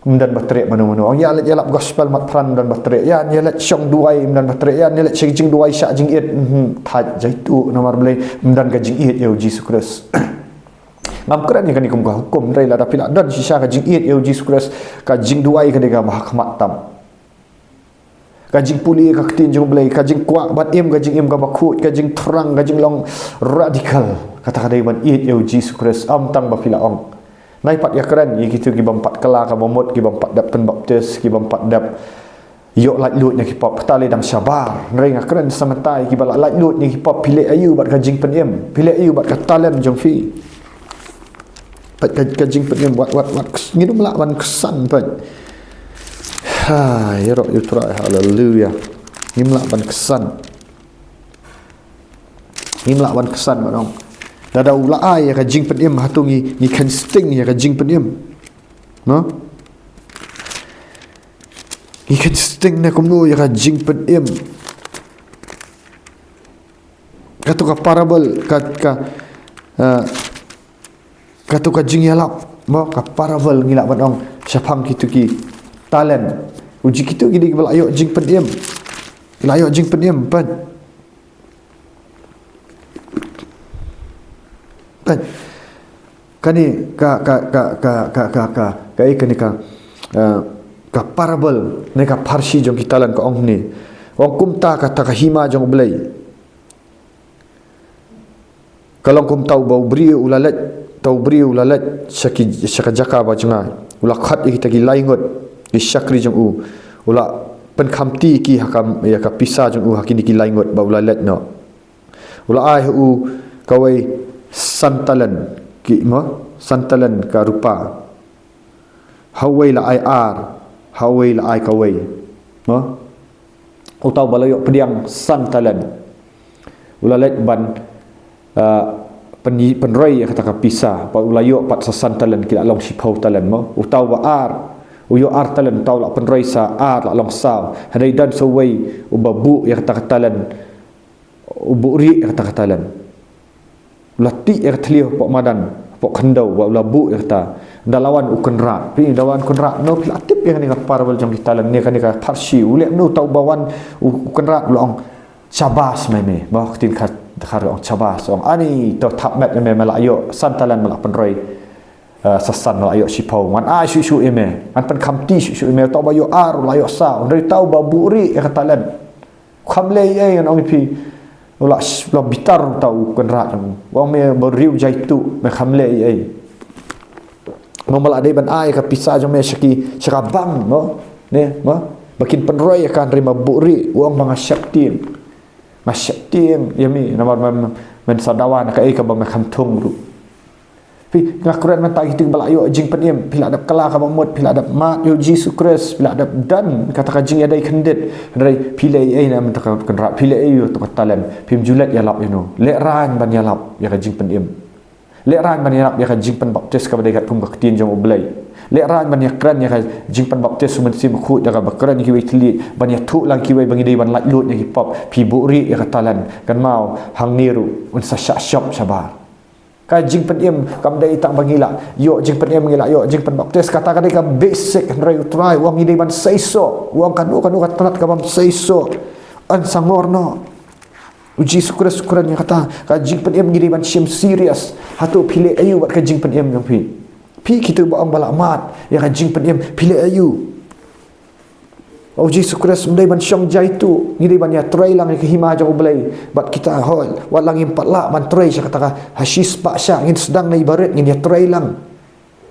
ym don ba treh mano mano. Ong ïaleit ïalap gospel mat phran, ym don ba treh. Ïa, ïaleit shong duwai, ym don ba treh. Ïa, ïaleit sha jingduwai shah jingïeit, mhm, thait jaituh, namar balei? Ym don ka jingïeit ïa u Jisu Khrist. Ngam kren ïa kane kum ka hukum, hynrei lada phi la don shisha ka jingïeit ïa u Jisu Khrist, ka jingduwai ka dei kaba ha khmat tam. Ka jingpule ka ktien jong u Blei, ka jingkwah ban im ka jingim kaba khuid, ka jingthrang, ka jinglong radical, kata ka dei ban ïeit ïa u Jisu Khrist. Ym tang ba phi la ong, nai pat ïakren ïa kito ki bym pat kylla kaba mut, ki bym pat dep pynbaptis, ki bym pat dep ïoh laitluid na ki pop, kata lei dang shabar. Hynrei nga kren sa mynta ïa kiba la laitluid na ki pop, phi leh aïu bad ka jingpynim, phi leh aïu bad ka talent jong phi. Bad ka, ka jingpynim, wat, wat, wat, ngim lah ban ksan pat. Ha, ïaroh ïa u Trai, haleluya. Ngim lah ban ksan. Ngim lah ban ksan, ba ong. Lada u la ai ïa ka jingpynim, hato ngi, ngi khein sting ïa ka jingpynim. No? Ngi khein sting ne kumno ïa ka jingpynim. Kato ka parable, ka, ka, eh, kato ka jingïalap, mo, ka parable ngi lah ban ong shaphang kito ki talent. Uji kito ki dei kiba la ïoh jingpynim. Ki la ïoh jingpynim, pat. Pat. Kane ka, ka, ka, ka, ka, ka, ka, ka, eh, kane ka, eh, ka parable, ne ka pharshi jong ki talent ka ong hangne. Ong kumta kata ka hima jong U Blei. Ka long kum uta uba u briew u la leit, uta u briew u la leit, sha ki, sha ka jaka ba jngai. U la khot ïa kita ki lai ngut, ki shakri jong u. U la pynkhamti ki ha ka, ïa ka pisa jong u ha kine ki lai ngut ba u la leit noh. U la ai ha u kawei san talent, ki, mo, san talent ka rupa. Ha uwei la ai ar, ha uwei la ai kawei. Mo? Uta uba la ïoh pdiang san talent. U la leit ban, eh, pyn-, pynroi ïa kata ka pisa, bad u la ïoh pat sa san talent, ki la long shiphew talent mo. Uta uba ar, u ïoh ar talent, uta u la pynroi sa ar, la long saw. Hynrei don sa uwei uba buh ïa kata ka talent, u buhrieh ïa kata ka talent. U la tih ïa ka thliew hapoh madan, hapoh khyndew, bad u la buh ïa kata. Ynda la wan u kynrad. Phi, ynda wan kynrad, no, phi la tip ïa kane ka parable jong ki talent, ne kane ka pharshi. U leh kumno uta uba wan u, u kynrad, u la ong, "Shabas me me." Mo, ka ktien Khar-, Khar ong, "Shabas." Ong, "Ani, to thap met me, me la ïoh san talent, me la pynroi, eh, sa san, me la ïoh shiphew. Ngan ai shuh shuh ïa me. Ngan pynkhamti shuh shuh ïa me. Uta uba ïoh ar, u la ïoh saw. Hynrei uta uba buhrieh ïa ka talent, kham leh ei ei, ngan ong ïa phi. U la, u la bitar uta u kynrad jong u. U ong, me briew jaituh, me kham leh ei ei. Mo, me la dei ban ai ka pisa jong me sha ki, sha ka bank, mo. Ne, mo. Ba kin pynroi ïa ka, hynrei me buhrieh." U ong, "Ba nga sheptieng. Nga sheptieng ïa me, namar me, me, men sa dawa na kaei kaba me kham thung ruh." Phi, nga kren mynta kito kiba la ïoh jingpynim, phi la dep kylla kaba mut, phi la dep mad ïa u Jisu Khrist, phi la dep don kata ka jingïadei khyndiat. Hynrei phi leh ei ei na mynta ka kynrad, phi leh ei ïa uta ka talent, phim ju leit ïalap ïano. Lehraiñ ban ïalap ïa ka jingpynim. Lehraiñ ban ïalap ïa ka jingpynbaptis kaba dei katkum ka ktien jong U Blei. Lehraiñ ban ïakren ïa ka jingpynbaptis u Mynsiem Bakhuid da kaba kren ïa kiwei thylliej, ban ïathuh lang kiwei ba ngi dei ban laitluid na ki pop, phi buhrieh ïa ka talent, kynmaw hangne ruh un sa shah shop shabar. Ka jingpynim kam dei tang ba ngi la ïoh jingpynim, ngi la ïoh jingpynbaptis, kata ka dei ka basic, hynrei U Trai u ong ngi dei ban seisoh, u ong kano kano ka tnat kabym seisoh, yn sangor noh. U Jisu Khrist u kren ïa kata, ka jingpynim ngi dei ban shim serious. Hato phi leh aïu bad ka jingpynim jong phi? Phi kito ba ong ba la mad ïa ka jingpynim, phi leh aïu? U Jisu Khrist um dei ban shong jaituh, ngi dei ban ïatrei lang ïa ka hima jong U Blei. Bad kita, hooid, wat la ngim pat lah ban trei sha kata ka ha shispah shah, ngin sdang na i barit, ngin ïatrei lang.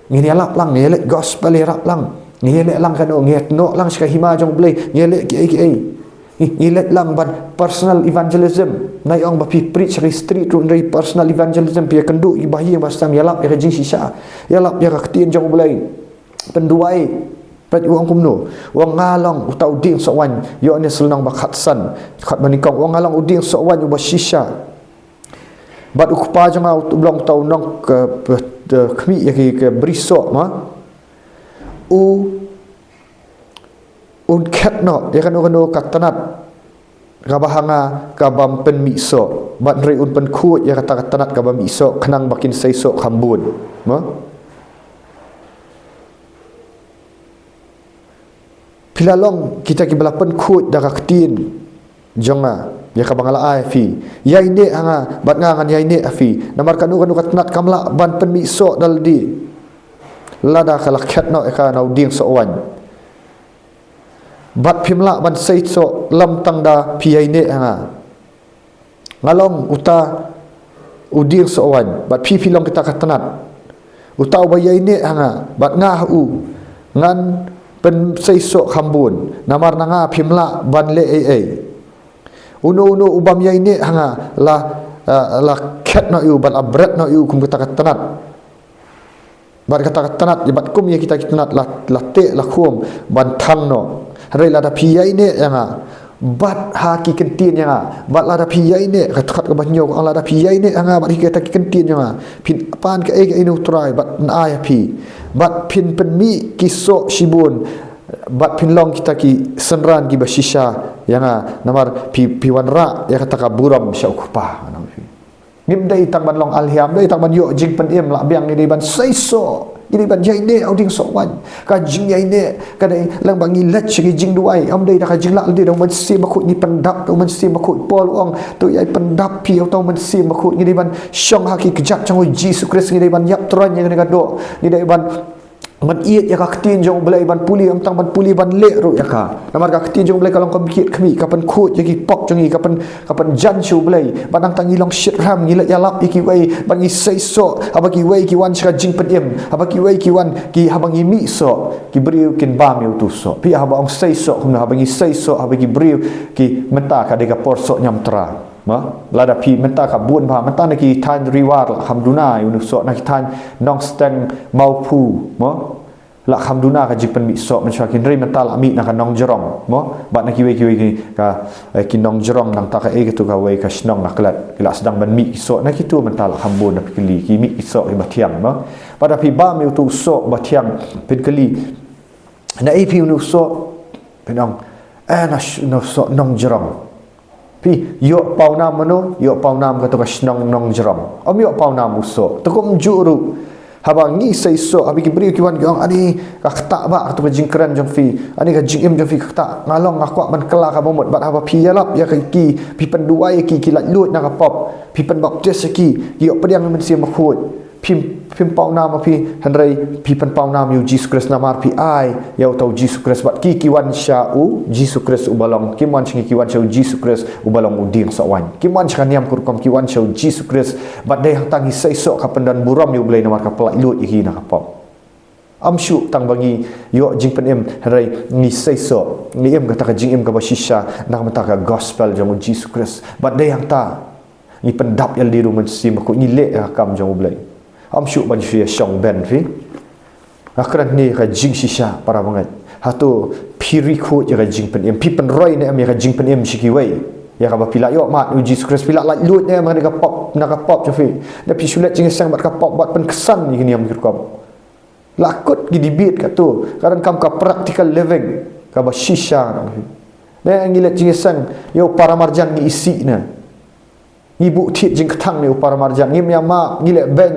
Ngin ïalap lang, ngin ïaleh gospel ïarap lang. Ngin ïaleh lang kano, ngin ïatnoh lang sha ka hima jong U Blei, ngin ïaleh kiei kiei. Ngin, ngin leit lang ban personal evangelism. Nai ong ba phi preach ha ki street ruh, hynrei personal evangelism, phi ïakynduh ïa ki bahaïing basdang, ïalap ïa ka jingshisha, ïalap ïa ka ktien jong U Blei. Pynduwai. Peit u ong kumno. U ong nga long uta u dieng soh waiñ. Ïoannis lynnong ba khatsan, khat ba nyngkong. U ong nga long u dieng soh waiñ uba shisha. Bad u Kpa jong nga u long uta u nong ka, pe-, te-, khmih ïa ki, ka bri soh, ma. U, un khet noh ïa kano kano ka tnat kaba ha nga kabym pynmih soh. Bad hynrei un pynkhuid ïa kata ka tnat kaba mih soh, khnang ba kin seisoh kham bun. Ma. Phi la long kita kiba la pynkhuid da ka ktien jong nga, ïa kaba nga la ai ha phi. Ïaineh ha nga, bad nga ngan ïaineh ha phi. Namar kano kano ka tnat kam lah ban pynmih soh da lade lada ka la khet noh ïa ka na u dieng soh waiñ. Bad phim lah ban seisoh lym tang da phi ïaineh ha nga. Nga long uta u dieng soh waiñ, bad phi, phi long kita ka tnat. Uta uba ïaineh ha nga bad nga ha u, ngan pynseisoh kham bun, namar na nga phim lah ban leh ei ei. Uno uno u bym ïaineh ha nga la, eh, la khet noh ïa u, bad la bret noh ïa u kum kata ka tnat. Bad kata ka tnat, bad kum ïa kita ki tnat la, la teh la khum ban thang noh. Hynrei lada phi ïaineh ïa nga bad ha ki kyntien ïa nga, bad lada phi ïaineh, ka dkhot kaba hynñiew ka ong, lada phi ïaineh ïa nga bad ha kita ki kyntien ïa nga, phin pan kaei kaei na u Trai bad un ai ïa phi. Bad phin pynmih ki soh shibun, bad phin long kita ki synran kiba shisha ïa nga, namar phi, phi wanrah ïa kata ka burom sha u Kpa. Ngim dei tang ban long alhia, ngim dei tang ban ïoh jingpynim, lah biang ngi dei ban seisoh, ngi dei ban ïaineh ha u dieng soh waiñ. Ka jingïaineh ka dei lem ba ngi leit sha ki jingduwai, ym dei da ka jinglah lade da u Mynsiem Bakhuid, ngi pyndap da u Mynsiem Bakhuid. Paul u ong, to ïai pyndap phi ïa uta u Mynsiem Bakhuid. Ngi dei ban shong ha ki kjat jong u Jisu Khrist, ngi dei ban ïap tyrwa ïa kane ka doh, ngi dei ban, ban ïeit ïa ka ktien jong u Blei, ban pule, ym tang ban pule, ban leh ruh ïa ka. Namar ka ktien jong u Blei ka long kum ki khmih, ka pynkhuid ïa ki pop jong ngi, ka pyn, ka pynjan sha u Blei. Bad nangta ngi long shitrhem, ngi leit ïalap ïa kiwei, bad ngi seisoh haba kiwei ki wan sha ka jingpynim, haba kiwei ki wan ki, haba ngi mih soh, ki briew kin bam ïa utu u soh. Phi, haba ong seisoh kumno, haba ngi seisoh, haba ki briew ki, mynta ka dei ka por soh niamtra. Mo, lada phi mynta ka bun bha, mynta na ki thaiñ Ri War lah kham duna ïa une u soh, na ki thaiñ Nongstoiñ, Mawphanah, mo, lah kham duna ka jingpynmih soh mynshuwa, hynrei mynta lah mih na ka Nongjrong, mo, bad na kiwei kiwei ki, ka, eh, ki Nongjrong, nangta kaei katu kawei ka shnong na klet, ki lah sdang ban mih ki soh na kitu, mynta lah kham bun, na phi kylli, ki mih ki soh kiba thiang, mo. Bad lada phi bam ïa utu u soh ba thiang, phin kylli, naei phi une u soh? Phin ong, eh, na sh-, une u soh Nongjrong. Phi, ïoh pawnam mano? Ïoh pawnam katu ka shnong Nongjrong. Ym ïoh pawnam u soh. Te kumjuh ruh, haba ngi seisoh, haba ki briew ki wan ki ong, ani ka ktah bah katu ka jingkren jong phi, ani ka jingim jong phi ka ktah. Nga long, nga kwah ban kylla kaba mut. Bad haba phi ïalap ïa ki, phi pynduwai ïa ki, ki laitluid na ka pop, phi pynbaptis ïa ki, ki ïoh pdiang ïa u Mynsiem Bakhuid. Phim, phim pawnam ma phi, hynrei phi pynpawnam ïa u Jisu Khrist namar phi ai ïa uta u Jisu Khrist. Bad ki, ki wan sha u Jisu Khrist uba long, kim wan sha ngi, ki wan sha u Jisu Khrist uba long u dieng soh waiñ. Kim wan sha ka niam ka rukom, ki wan sha u Jisu Khrist. Bad dei hangta ngi seisoh, ka pyndon burom ïa u Blei namar ka pyllait luid ïa ki na ka pop. Ym shuh tang ba ngi ïoh jingpynim, hynrei ngi seisoh, ngi im kata ka jingim kaba shisha na ka bynta ka gospel jong u Jisu Khrist. Bad dei hangta ngi pyndap ïa lade da u Mynsiem Bakhuid, ngi leh ïa ka kam jong u Blei. Ym shuh ban shu ïa shong ben phi. Nga kren hangne ka jingshisha, para bangeit. Hato phi ri khuid ïa ka jingpynim? Phi pynroi ne em ïa ka jingpynim sha kiwei, ïa kaba phi la ïoh mad ïa u Jisu Khrist? Phi la laitluid ne em na ka pop, na ka pop jong phi? Ne phi shu leit jingïaseng bad ka pop, bad pynksan ïa ki niam ki rukom? La kut ki debate katu, ka donkam ka practical living kaba shisha, nang phi. Ne ngi leit jingïaseng, ïa u paramarjan ngi isih ne? Ngi buh thied jingkthang ïa u paramarjan, ngim ïa map, ngi leh beiñ,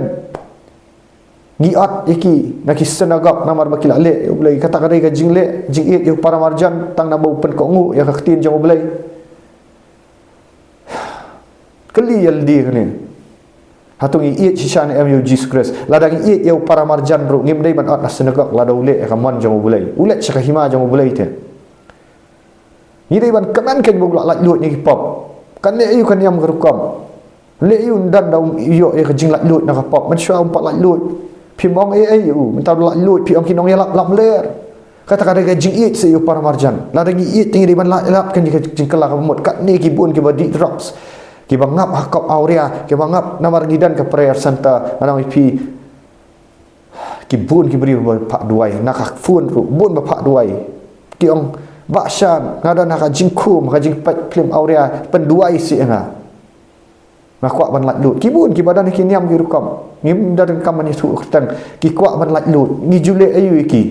ngi ot ïa ki na ki synagog namar ba ki la leh ïa u Blei. Kata ka dei ka jingleh jingïeit ïa u paramarjan tang naba u pynkohnguh ïa ka ktien jong u Blei? Kylli ïa lade kane. Hato ngi ïeit shisha ne em ïa u Jisu Khrist? Lada ngi ïeit ïa u paramarjan ruh, ngim dei ban ot na synagog lada u leh ïa ka mon jong u Blei. U leit sha ka hima jong u Blei te. Ngi dei ban kmen kein ba u la laitluid na ki pop. Kan leh aïu ka niam ka rukom? Leh aïu ynda u ïoh ïa ka jinglaitluid na ka pop? Mynshuwa um pat laitluid. Phim ong ei ei ïa u, mynta u laitluid, phi ong ki nongïalap lamler. Kata ka dei ka jingïeit seh ïa u paramarjan. Lada ngi ïeit, ngi dei ban ïalap kein ïa ka jingkylla kaba mut. Katne ki bun kiba dih drugs, kiba ngap ha kop awria, kiba ngap namar ngi don ka prayer center, nga ong ïa phi. Ki bun ki briew ba phah duwai na ka phone ruh, bun ba phah duwai. Ki ong, Bah Shan, nga don ha ka jingkhum, ha ka jingpeit phlim awria, pynduwai seh ïa nga. Nga kwah ban laitluid. Ki bun kiba don ha ki niam ki rukom. Ngim da donkam ban ïathuh kyrteng. Ki kwah ban laitluid. Ngi ju leh aïu ïa ki?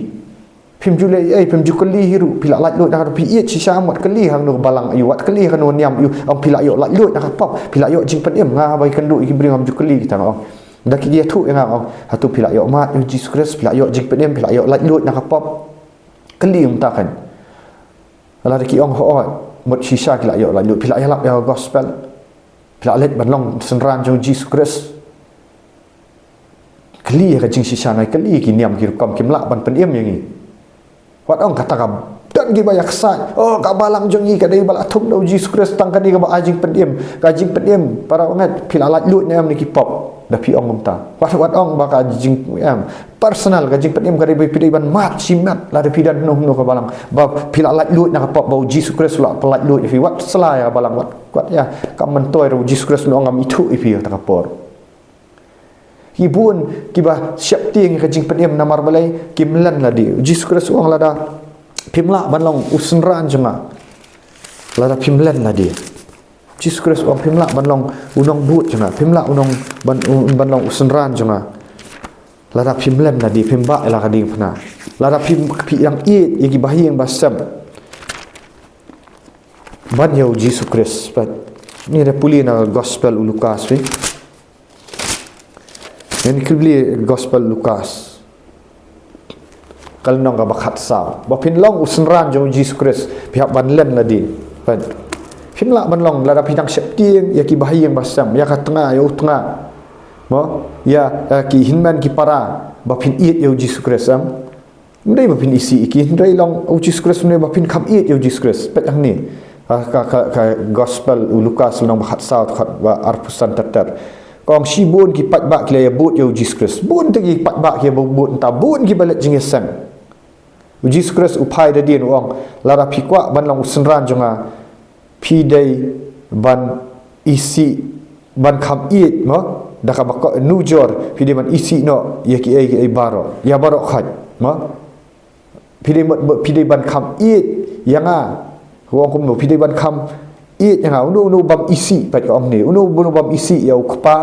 Phim ju leh ei ei, phim ju kylli hi ruh. Phi la laitluid na kano? Phi ïeit shisha, wat kylli ha kano ka balang aïu, wat kylli ha kano ka niam aïu. Ong phi la ïoh laitluid na ka pop, phi la ïoh jingpynim. Nga haba ïakynduh ïa ki briew ngam ju kylli kita, nga ong. Da ki ïathuh ïa nga, ong, hato phi la ïoh mad ïa u Jisu Khrist, phi la ïoh jingpynim, phi la ïoh laitluid na ka pop? Kylli kumta kein. Lada ki ong hooid, mut shisha ki la ïoh laitluid, phi la ïalap ïa ka gospel, phi la leit ban long synran jong u Jisu Khrist. Kylli ïa ka jingshisha, ngi kylli ïa ki niam ki rukom, kim lah ban pynim ïa ngi. Wat ong kata ka, don kiba ïaksaid, oh, ka balang jong ngi ka dei ba la thung da u Jisu Khrist, tang kane kaba ai jingpynim. Ka jingpynim, para bangeit, phi la laitluid ne em na ki pop? Da phi ong kumta. Wat, wat ong ba ka jing, em, personal, ka jingpynim ka dei ba phi dei ban mad shimet, lada phi don hangno hangno ka balang. Ba phi la laitluid na ka pop, ba u Jisu Khrist u la pyllaitluid ïa phi, wat sla ïa ka balang, wat, wat ïa, kam myntoi ruh, u Jisu Khrist un ong ngam ithuh ïa phi ha kata ka por. Ki bun kiba sheptieng ïa ka jingpynim namar balei, kim len lade. U Jisu Khrist u ong lada phim lah ban long u synran jong nga, lada phim len lade. Jisu Khrist u ong phim lah ban long u nongbud jong nga, phim lah u nong ban, u, ban long u synran jong nga, lada phim len lade, phim bah ïa la ka diengphna, lada phim, phi dang ïeit ïa ki bahaïing bahasem ban ïa u Jisu Khrist. Peit, ngi da pule na gospel u Lukas, peit. Ngan kylli gospel Lukas, ka lynnong kaba khatsaw. Ba phin long u synran jong u Jisu Khrist, phi hap ban len lade. Peit, phim lah ban long lada phi dang sheptieng ïa ki bahaïing bahasem, ïa ka tnga, ïa u tnga, mo, ïa, ïa ki hynmen ki para, ba phin ïeit ïa u Jisu Khrist, em. Ym dei ba phin isih ïa ki, hynrei long u Jisu Khrist, ym dei ba phin kham ïeit ïa u Jisu Khrist. Peit hangne. Ka, ka, ka, ka gospel u Lukas lynnong ba khatsaw, khat ba arphew san ter ter. Ka ong shibun ki paidbah ki la ïa bud ïa u Jisu Khrist. Bun te ki paidbah ki ïa bud, nta bun kiba leit jingïaseng. U Jisu Khrist u phai da dien u ong, lada phi kwah ban long u synran jong nga, phi dei ban isih, ban kham ïeit, mo, da kaba kynjur, phi dei ban isih noh ïa kiei kiei baroh, ïa baroh khoit, mo. Phi dei, phi dei ban kham ïeit ïa nga. U ong kumno, phi dei ban kham ïeit ïa nga. Uno uno bym isih, peit ka ong ne. Uno uno bym isih ïa u kpa,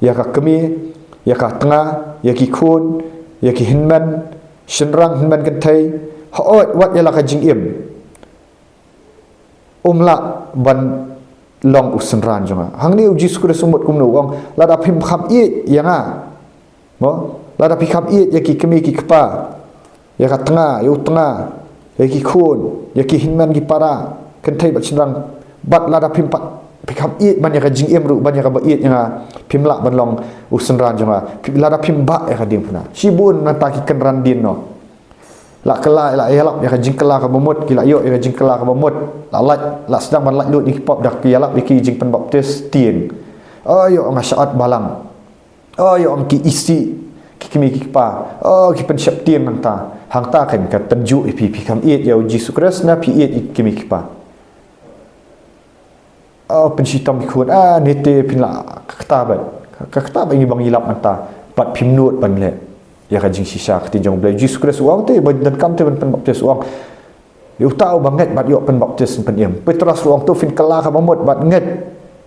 ïa ka kmie, ïa ka tnga, ïa ki khun, ïa ki hynmen shynrang, hynmen kynthei, hooid wat ïa la ka jingim, um lah ban long u synran jong nga. Hangne u Jisu Khrist u mut kumno, u ong, lada phim kham ïeit ïa nga, mo, lada phi kham ïeit ïa ki kmie ki kpa, ïa ka tnga, ïa u tnga, ïa ki khun, ïa ki hynmen ki para, kynthei bad shynrang, bad lada phim pat, phi kham ïeit ban ïa ka jingim ruh, ban ïa kaba ïeit ïa nga, phim lah ban long u synran jong nga. Phi, lada phim bah ïa ka diengphna. Shibun nangta ki kynran dien noh. La kylla, la ïalap ïa ka jingkylla kaba mut, ki la ïoh ïa ka jingkylla kaba mut. La lait, la sdang ban laitluid ïa ki pop da ki ïalap ïa ki jingpynbaptis tieng. O ïoh nga shah ot balang. O ïoh ong ki isih ki kmie ki kpa. O ki pynsheptieng nangta. Hangta kan ka tynjuh ïa phi, phi kham ïeit ïa u Jisu Khrist ne phi ïeit ïa ki kmie ki kpa. O pynshitom ki khun, a ne te phin la kata bad. Kata bad ngi ba ngi lap mynta. Bad phim nud ban leh ïa ka jingshisha ka ktien jong U Blei. Jisu Khrist u ong te ba donkam te ban pynbaptis, u ong ïa uta uba ngeit bad ïoh pynbaptis yn pynim. Petros u ong to phin kylla kaba mut bad ngeit.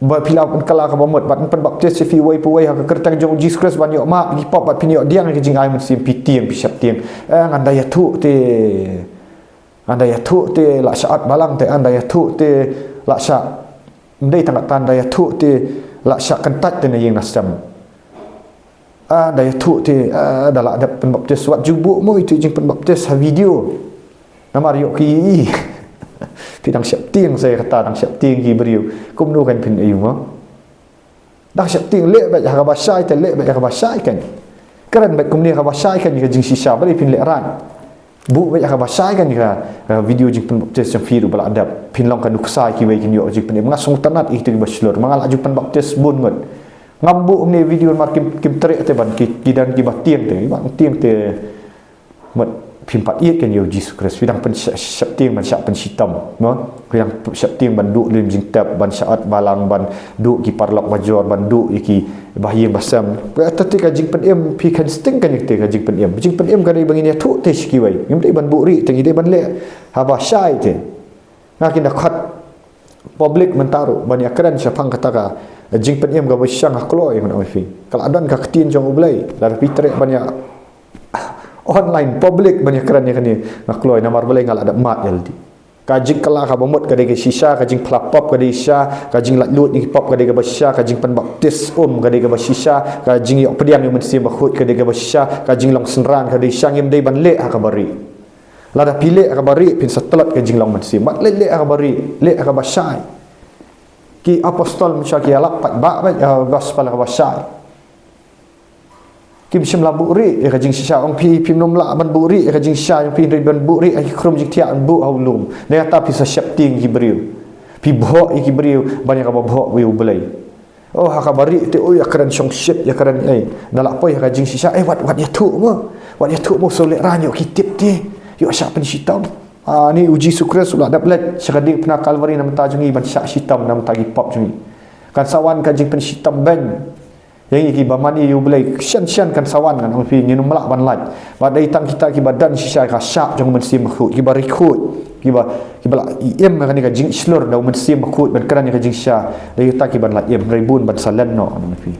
Ba phi la pynkylla kaba mut bad yn pynbaptis ïa phi uwei pa uwei ha ka kyrteng jong U Jisu Khrist ban ïoh map ïa ki pop bad phin ïoh diang ïa ka jingai mynsiem, phi tieng, phi sheptieng. Eh, ngan da ïathuh te. Ngan da ïathuh te la shah ot balang te, ngan da ïathuh te la shah, ym dei tang kata, ngan da ïathuh te la shah kyntait te na ïing na sem. Ah, ngan da ïathuh te, ah, da lah dep pynbaptis, wat ju buh mo ïa tu jingpynbaptis ha video. Namar ïoh ki ïohi. Phi dang sheptieng sa ïa kata, dang sheptieng ki briew. Kumno kan phin ïohi mo? Dang sheptieng, leh beit ha kaba shai te, leh beit ha kaba shai kan. Kren beit kumne ha kaba shai kan ïa ka jingshisha, balei phin lehraiñ? Buh beit ha kaba shai kan ïa ka, eh, video jingpynbaptis jong phi ruh ba lah dep. Phin long ka nuksa ïa kiwei kin ïoh jingpynim. Nga sngewtynnat ïa kito kiba shlur. Ma nga la ju pynbaptis bun ngut. Ngam buh kumne video namar kim, kim treh te ban ki, ki don kiba tieng te. Kiba tieng te. Mut phim pat ïeit kan ïa U Jisu Khrist, phi dang pynshep, sheptieng ban shah pynshitom, mo? Phi dang sheptieng ban duh lum jingtep, ban shah ot balang, ban duh ki paralok bajor, ban duh ïa ki bahaïing bahasem. Kata te ka jingpynim, phi kan sting kan ïa te ka jingpynim. Jingpynim ka dei ba ngin ïathuh te sha kiwei. Ngim dei ban buhrieh te, ngi dei ban leh haba shai te. Nga kin da khot public mynta ruh ban ïakren shaphang kata ka jingpynim kaba shisha, nga kloi ngan ong ïa phi. Ka la don ka ktien jong U Blei, lada phi treh ban ïa online public ban ïakren ïa kane, nga kloi namar balei, nga la dep mad ïalade. Ka jingkylla kaba mut ka dei ka shisha, ka jingphla pop ka dei shisha, ka jinglaitluid ïa ki pop ka dei kaba shisha, ka jingpynbaptis um ka dei kaba shisha, ka jingïoh pdiang ïa U Mynsiem Bakhuid ka dei kaba shisha, ka jinglong synran ka dei shisha, ngim dei ban leh ha kaba rieh. Lada phi leh ha kaba rieh, phin sa tlot ka jinglong mynsiem. Bad leh, leh ha kaba rieh, leh ha kaba shai. Ki apostol mynshuwa ki ïalap pat ba, ba, eh, gospel ha kaba shai. Kim shym la buhrieh ïa ka jingshisha, ong phi, phim nym lah ban buhrieh ïa ka jingshisha, ong phi hynrei ban buhrieh ïa ki khrum jingthiah ban buh ha u lum. Nangta phi sa sheptieng ïa ki briew. Phi bhoh ïa ki briew ban ïa kaba bhoh ïa U Blei. Oh, ha ka bari te, oh, ïa kren shongshit, ïa kren, eh, da lah poi ha ka jingshisha, eh, wat, wat ïathuh mo. Wat ïathuh mo, shu lehrain ïoh ki tip te. Ïoh shah pynshitom. Ah, ni u Jisu Khrist u la dep leit sha ka diengphna Kalbari na bynta jong ngi ban shah shitom na bynta ki pop jong ngi. Kan sa wan ka jingpynshitom beiñ ïa ngi kiba mane ïa U Blei, shen shen kan sa wan ngan ong ïa phi, ngin ym lah ban lait. Bad dei tang kita kiba don shisha ka shap jong U Mynsiem Bakhuid, kiba ri khuid, kiba, kiba la im ïa kane ka jingshlur da U Mynsiem Bakhuid ban kren ïa ka jingshisha, dei kita kiban lait im, hynrei bun ban sa len noh ngan ong ïa phi.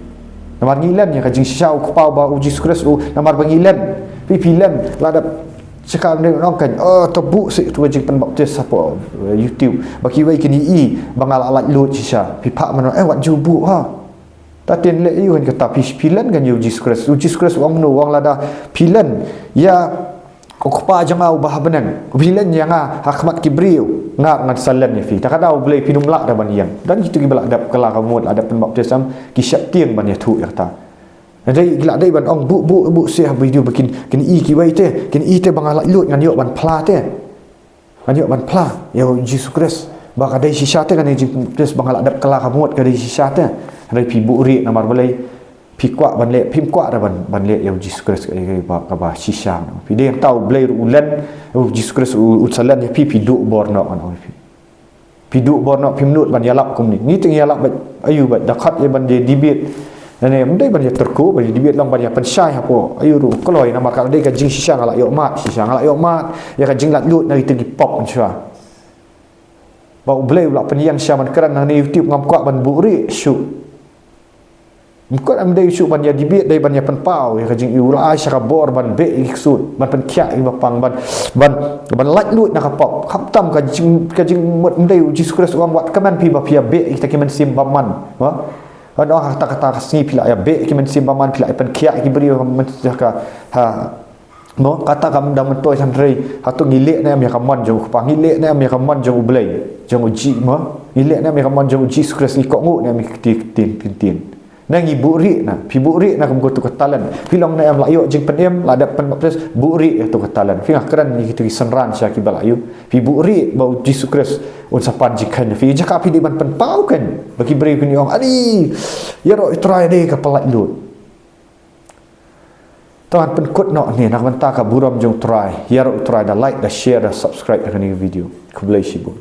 Namar ngi len ïa ka jingshisha, u Kpa, ba u Jisu Khrist u, namar ba ngi len, phi, phi len, la dep sha ka, ym dei ban ong kan, oh, to buh seh tu ka jingpynbaptis hapoh, eh, YouTube. Ba kiwei kin ïohi ba nga la laitluid shisha. Phi phah mano, eh, wat ju buh ha. Ta tien leh ïa u, kan kata phi, phi len kan ïa u Jisu Khrist. U Jisu Khrist u ong mano, u ong lada phi len ïa u Kpa jong nga uba ha bneng, phi len ïa nga ha khmat ki briew, nga ngan sa len ïa phi. Ta ka daw U Blei phin ym lah da ban ïeng. Don kito kiba la dep kylla ka mut, la dep pynbaptis, em, ki sheptieng ban ïathuh ïa kata. Hynrei ki la dei ban ong buh, buh, buh seh ha video ba kin, kin i kiwei te, kin i te ba nga laitluid ngan ïoh ban phla te. Ngan ïoh ban phla ïa u Jisu Khrist ba ka dei shisha te kane ka jingbaptis ba nga la dep kylla ka mut, ka dei shisha te. Hynrei phi buhrieh namar balei? Phi kwah ban leh, phim kwah re ban, ban leh ïa u Jisu Khrist, eh, kaba, kaba shisha. Phi dei hangta U Blei ruh u len, u Jisu Khrist u, un sa len ïa phi, phi duh bor noh ngan ong ïa phi. Phi duh bor noh, phim nud ban ïalap kumne. Ngi te ngi ïalap beit aïu beit, da khot ïa ban ïa debate. Lane ym dei ban ïa tyrko, ban ïa debate, long ban ïa pynshai hapoh aïu ruh kloi, namar ka dei ka jingshisha, nga la ïoh mad shisha, nga la ïoh mad ïa ka jinglaitluid na kita ki pop mynshuwa. Ba U Blei u la pynïeng shisha ban kren hangne YouTube, ngam kwah ban buhrieh shuh. Ym kwah, ym dei shuh ban ïa debate, dei ban ïa pynpaw ïa ka jing, u la ai shisha ka bor ban beh ïa ki ksuid, ban pynkhiah ïa kiba pang, ban, ban, ban laitluid na ka pop. Khamtam ka jing, ka jingmut, ym dei, u Jisu Khrist u ong, wat kmen phi ba phi ïa beh ïa kita ki mynsiem bymman. Ba ong ha kata, kata ka sngi phi la ïa beh ïa ki mynsiem bymman, phi la ïa pynkhiah ïa ki briew ha, ha, mo, kata kam dang myntoi, hynrei hato ngi leh ne em ïa ka mon jong u Kpa, ngi leh ne em ïa ka mon jong U Blei, jong u Ji, mo? Ngi leh ne em ïa ka mon jong u Jisu Khrist, ngi kohnguh ne em ïa ki ktien, ktien, ktien. Ne ngi buhrieh na, phi buhrieh na kum kato ka talent. Phi long ne em, la ïoh jingpynim, la dep pynbaptis, buhrieh ïa kato ka talent. Phi, nga kren ïa kito ki synran shisha kiba la ïoh. Phi buhrieh ba u Jisu Khrist un sa pan jingkheiñ ïa phi. Jaka phi dei ban pynpaw kan ba ki briew kin ong, ani, ïaroh ïa u Trai dei ka pyllait lut. To ngan pynkut noh hangne na ka bynta ka burom jong u Trai. Ïaroh ïa u Trai da like, da share, da subscribe ïa kane ka video. Khublei shibun.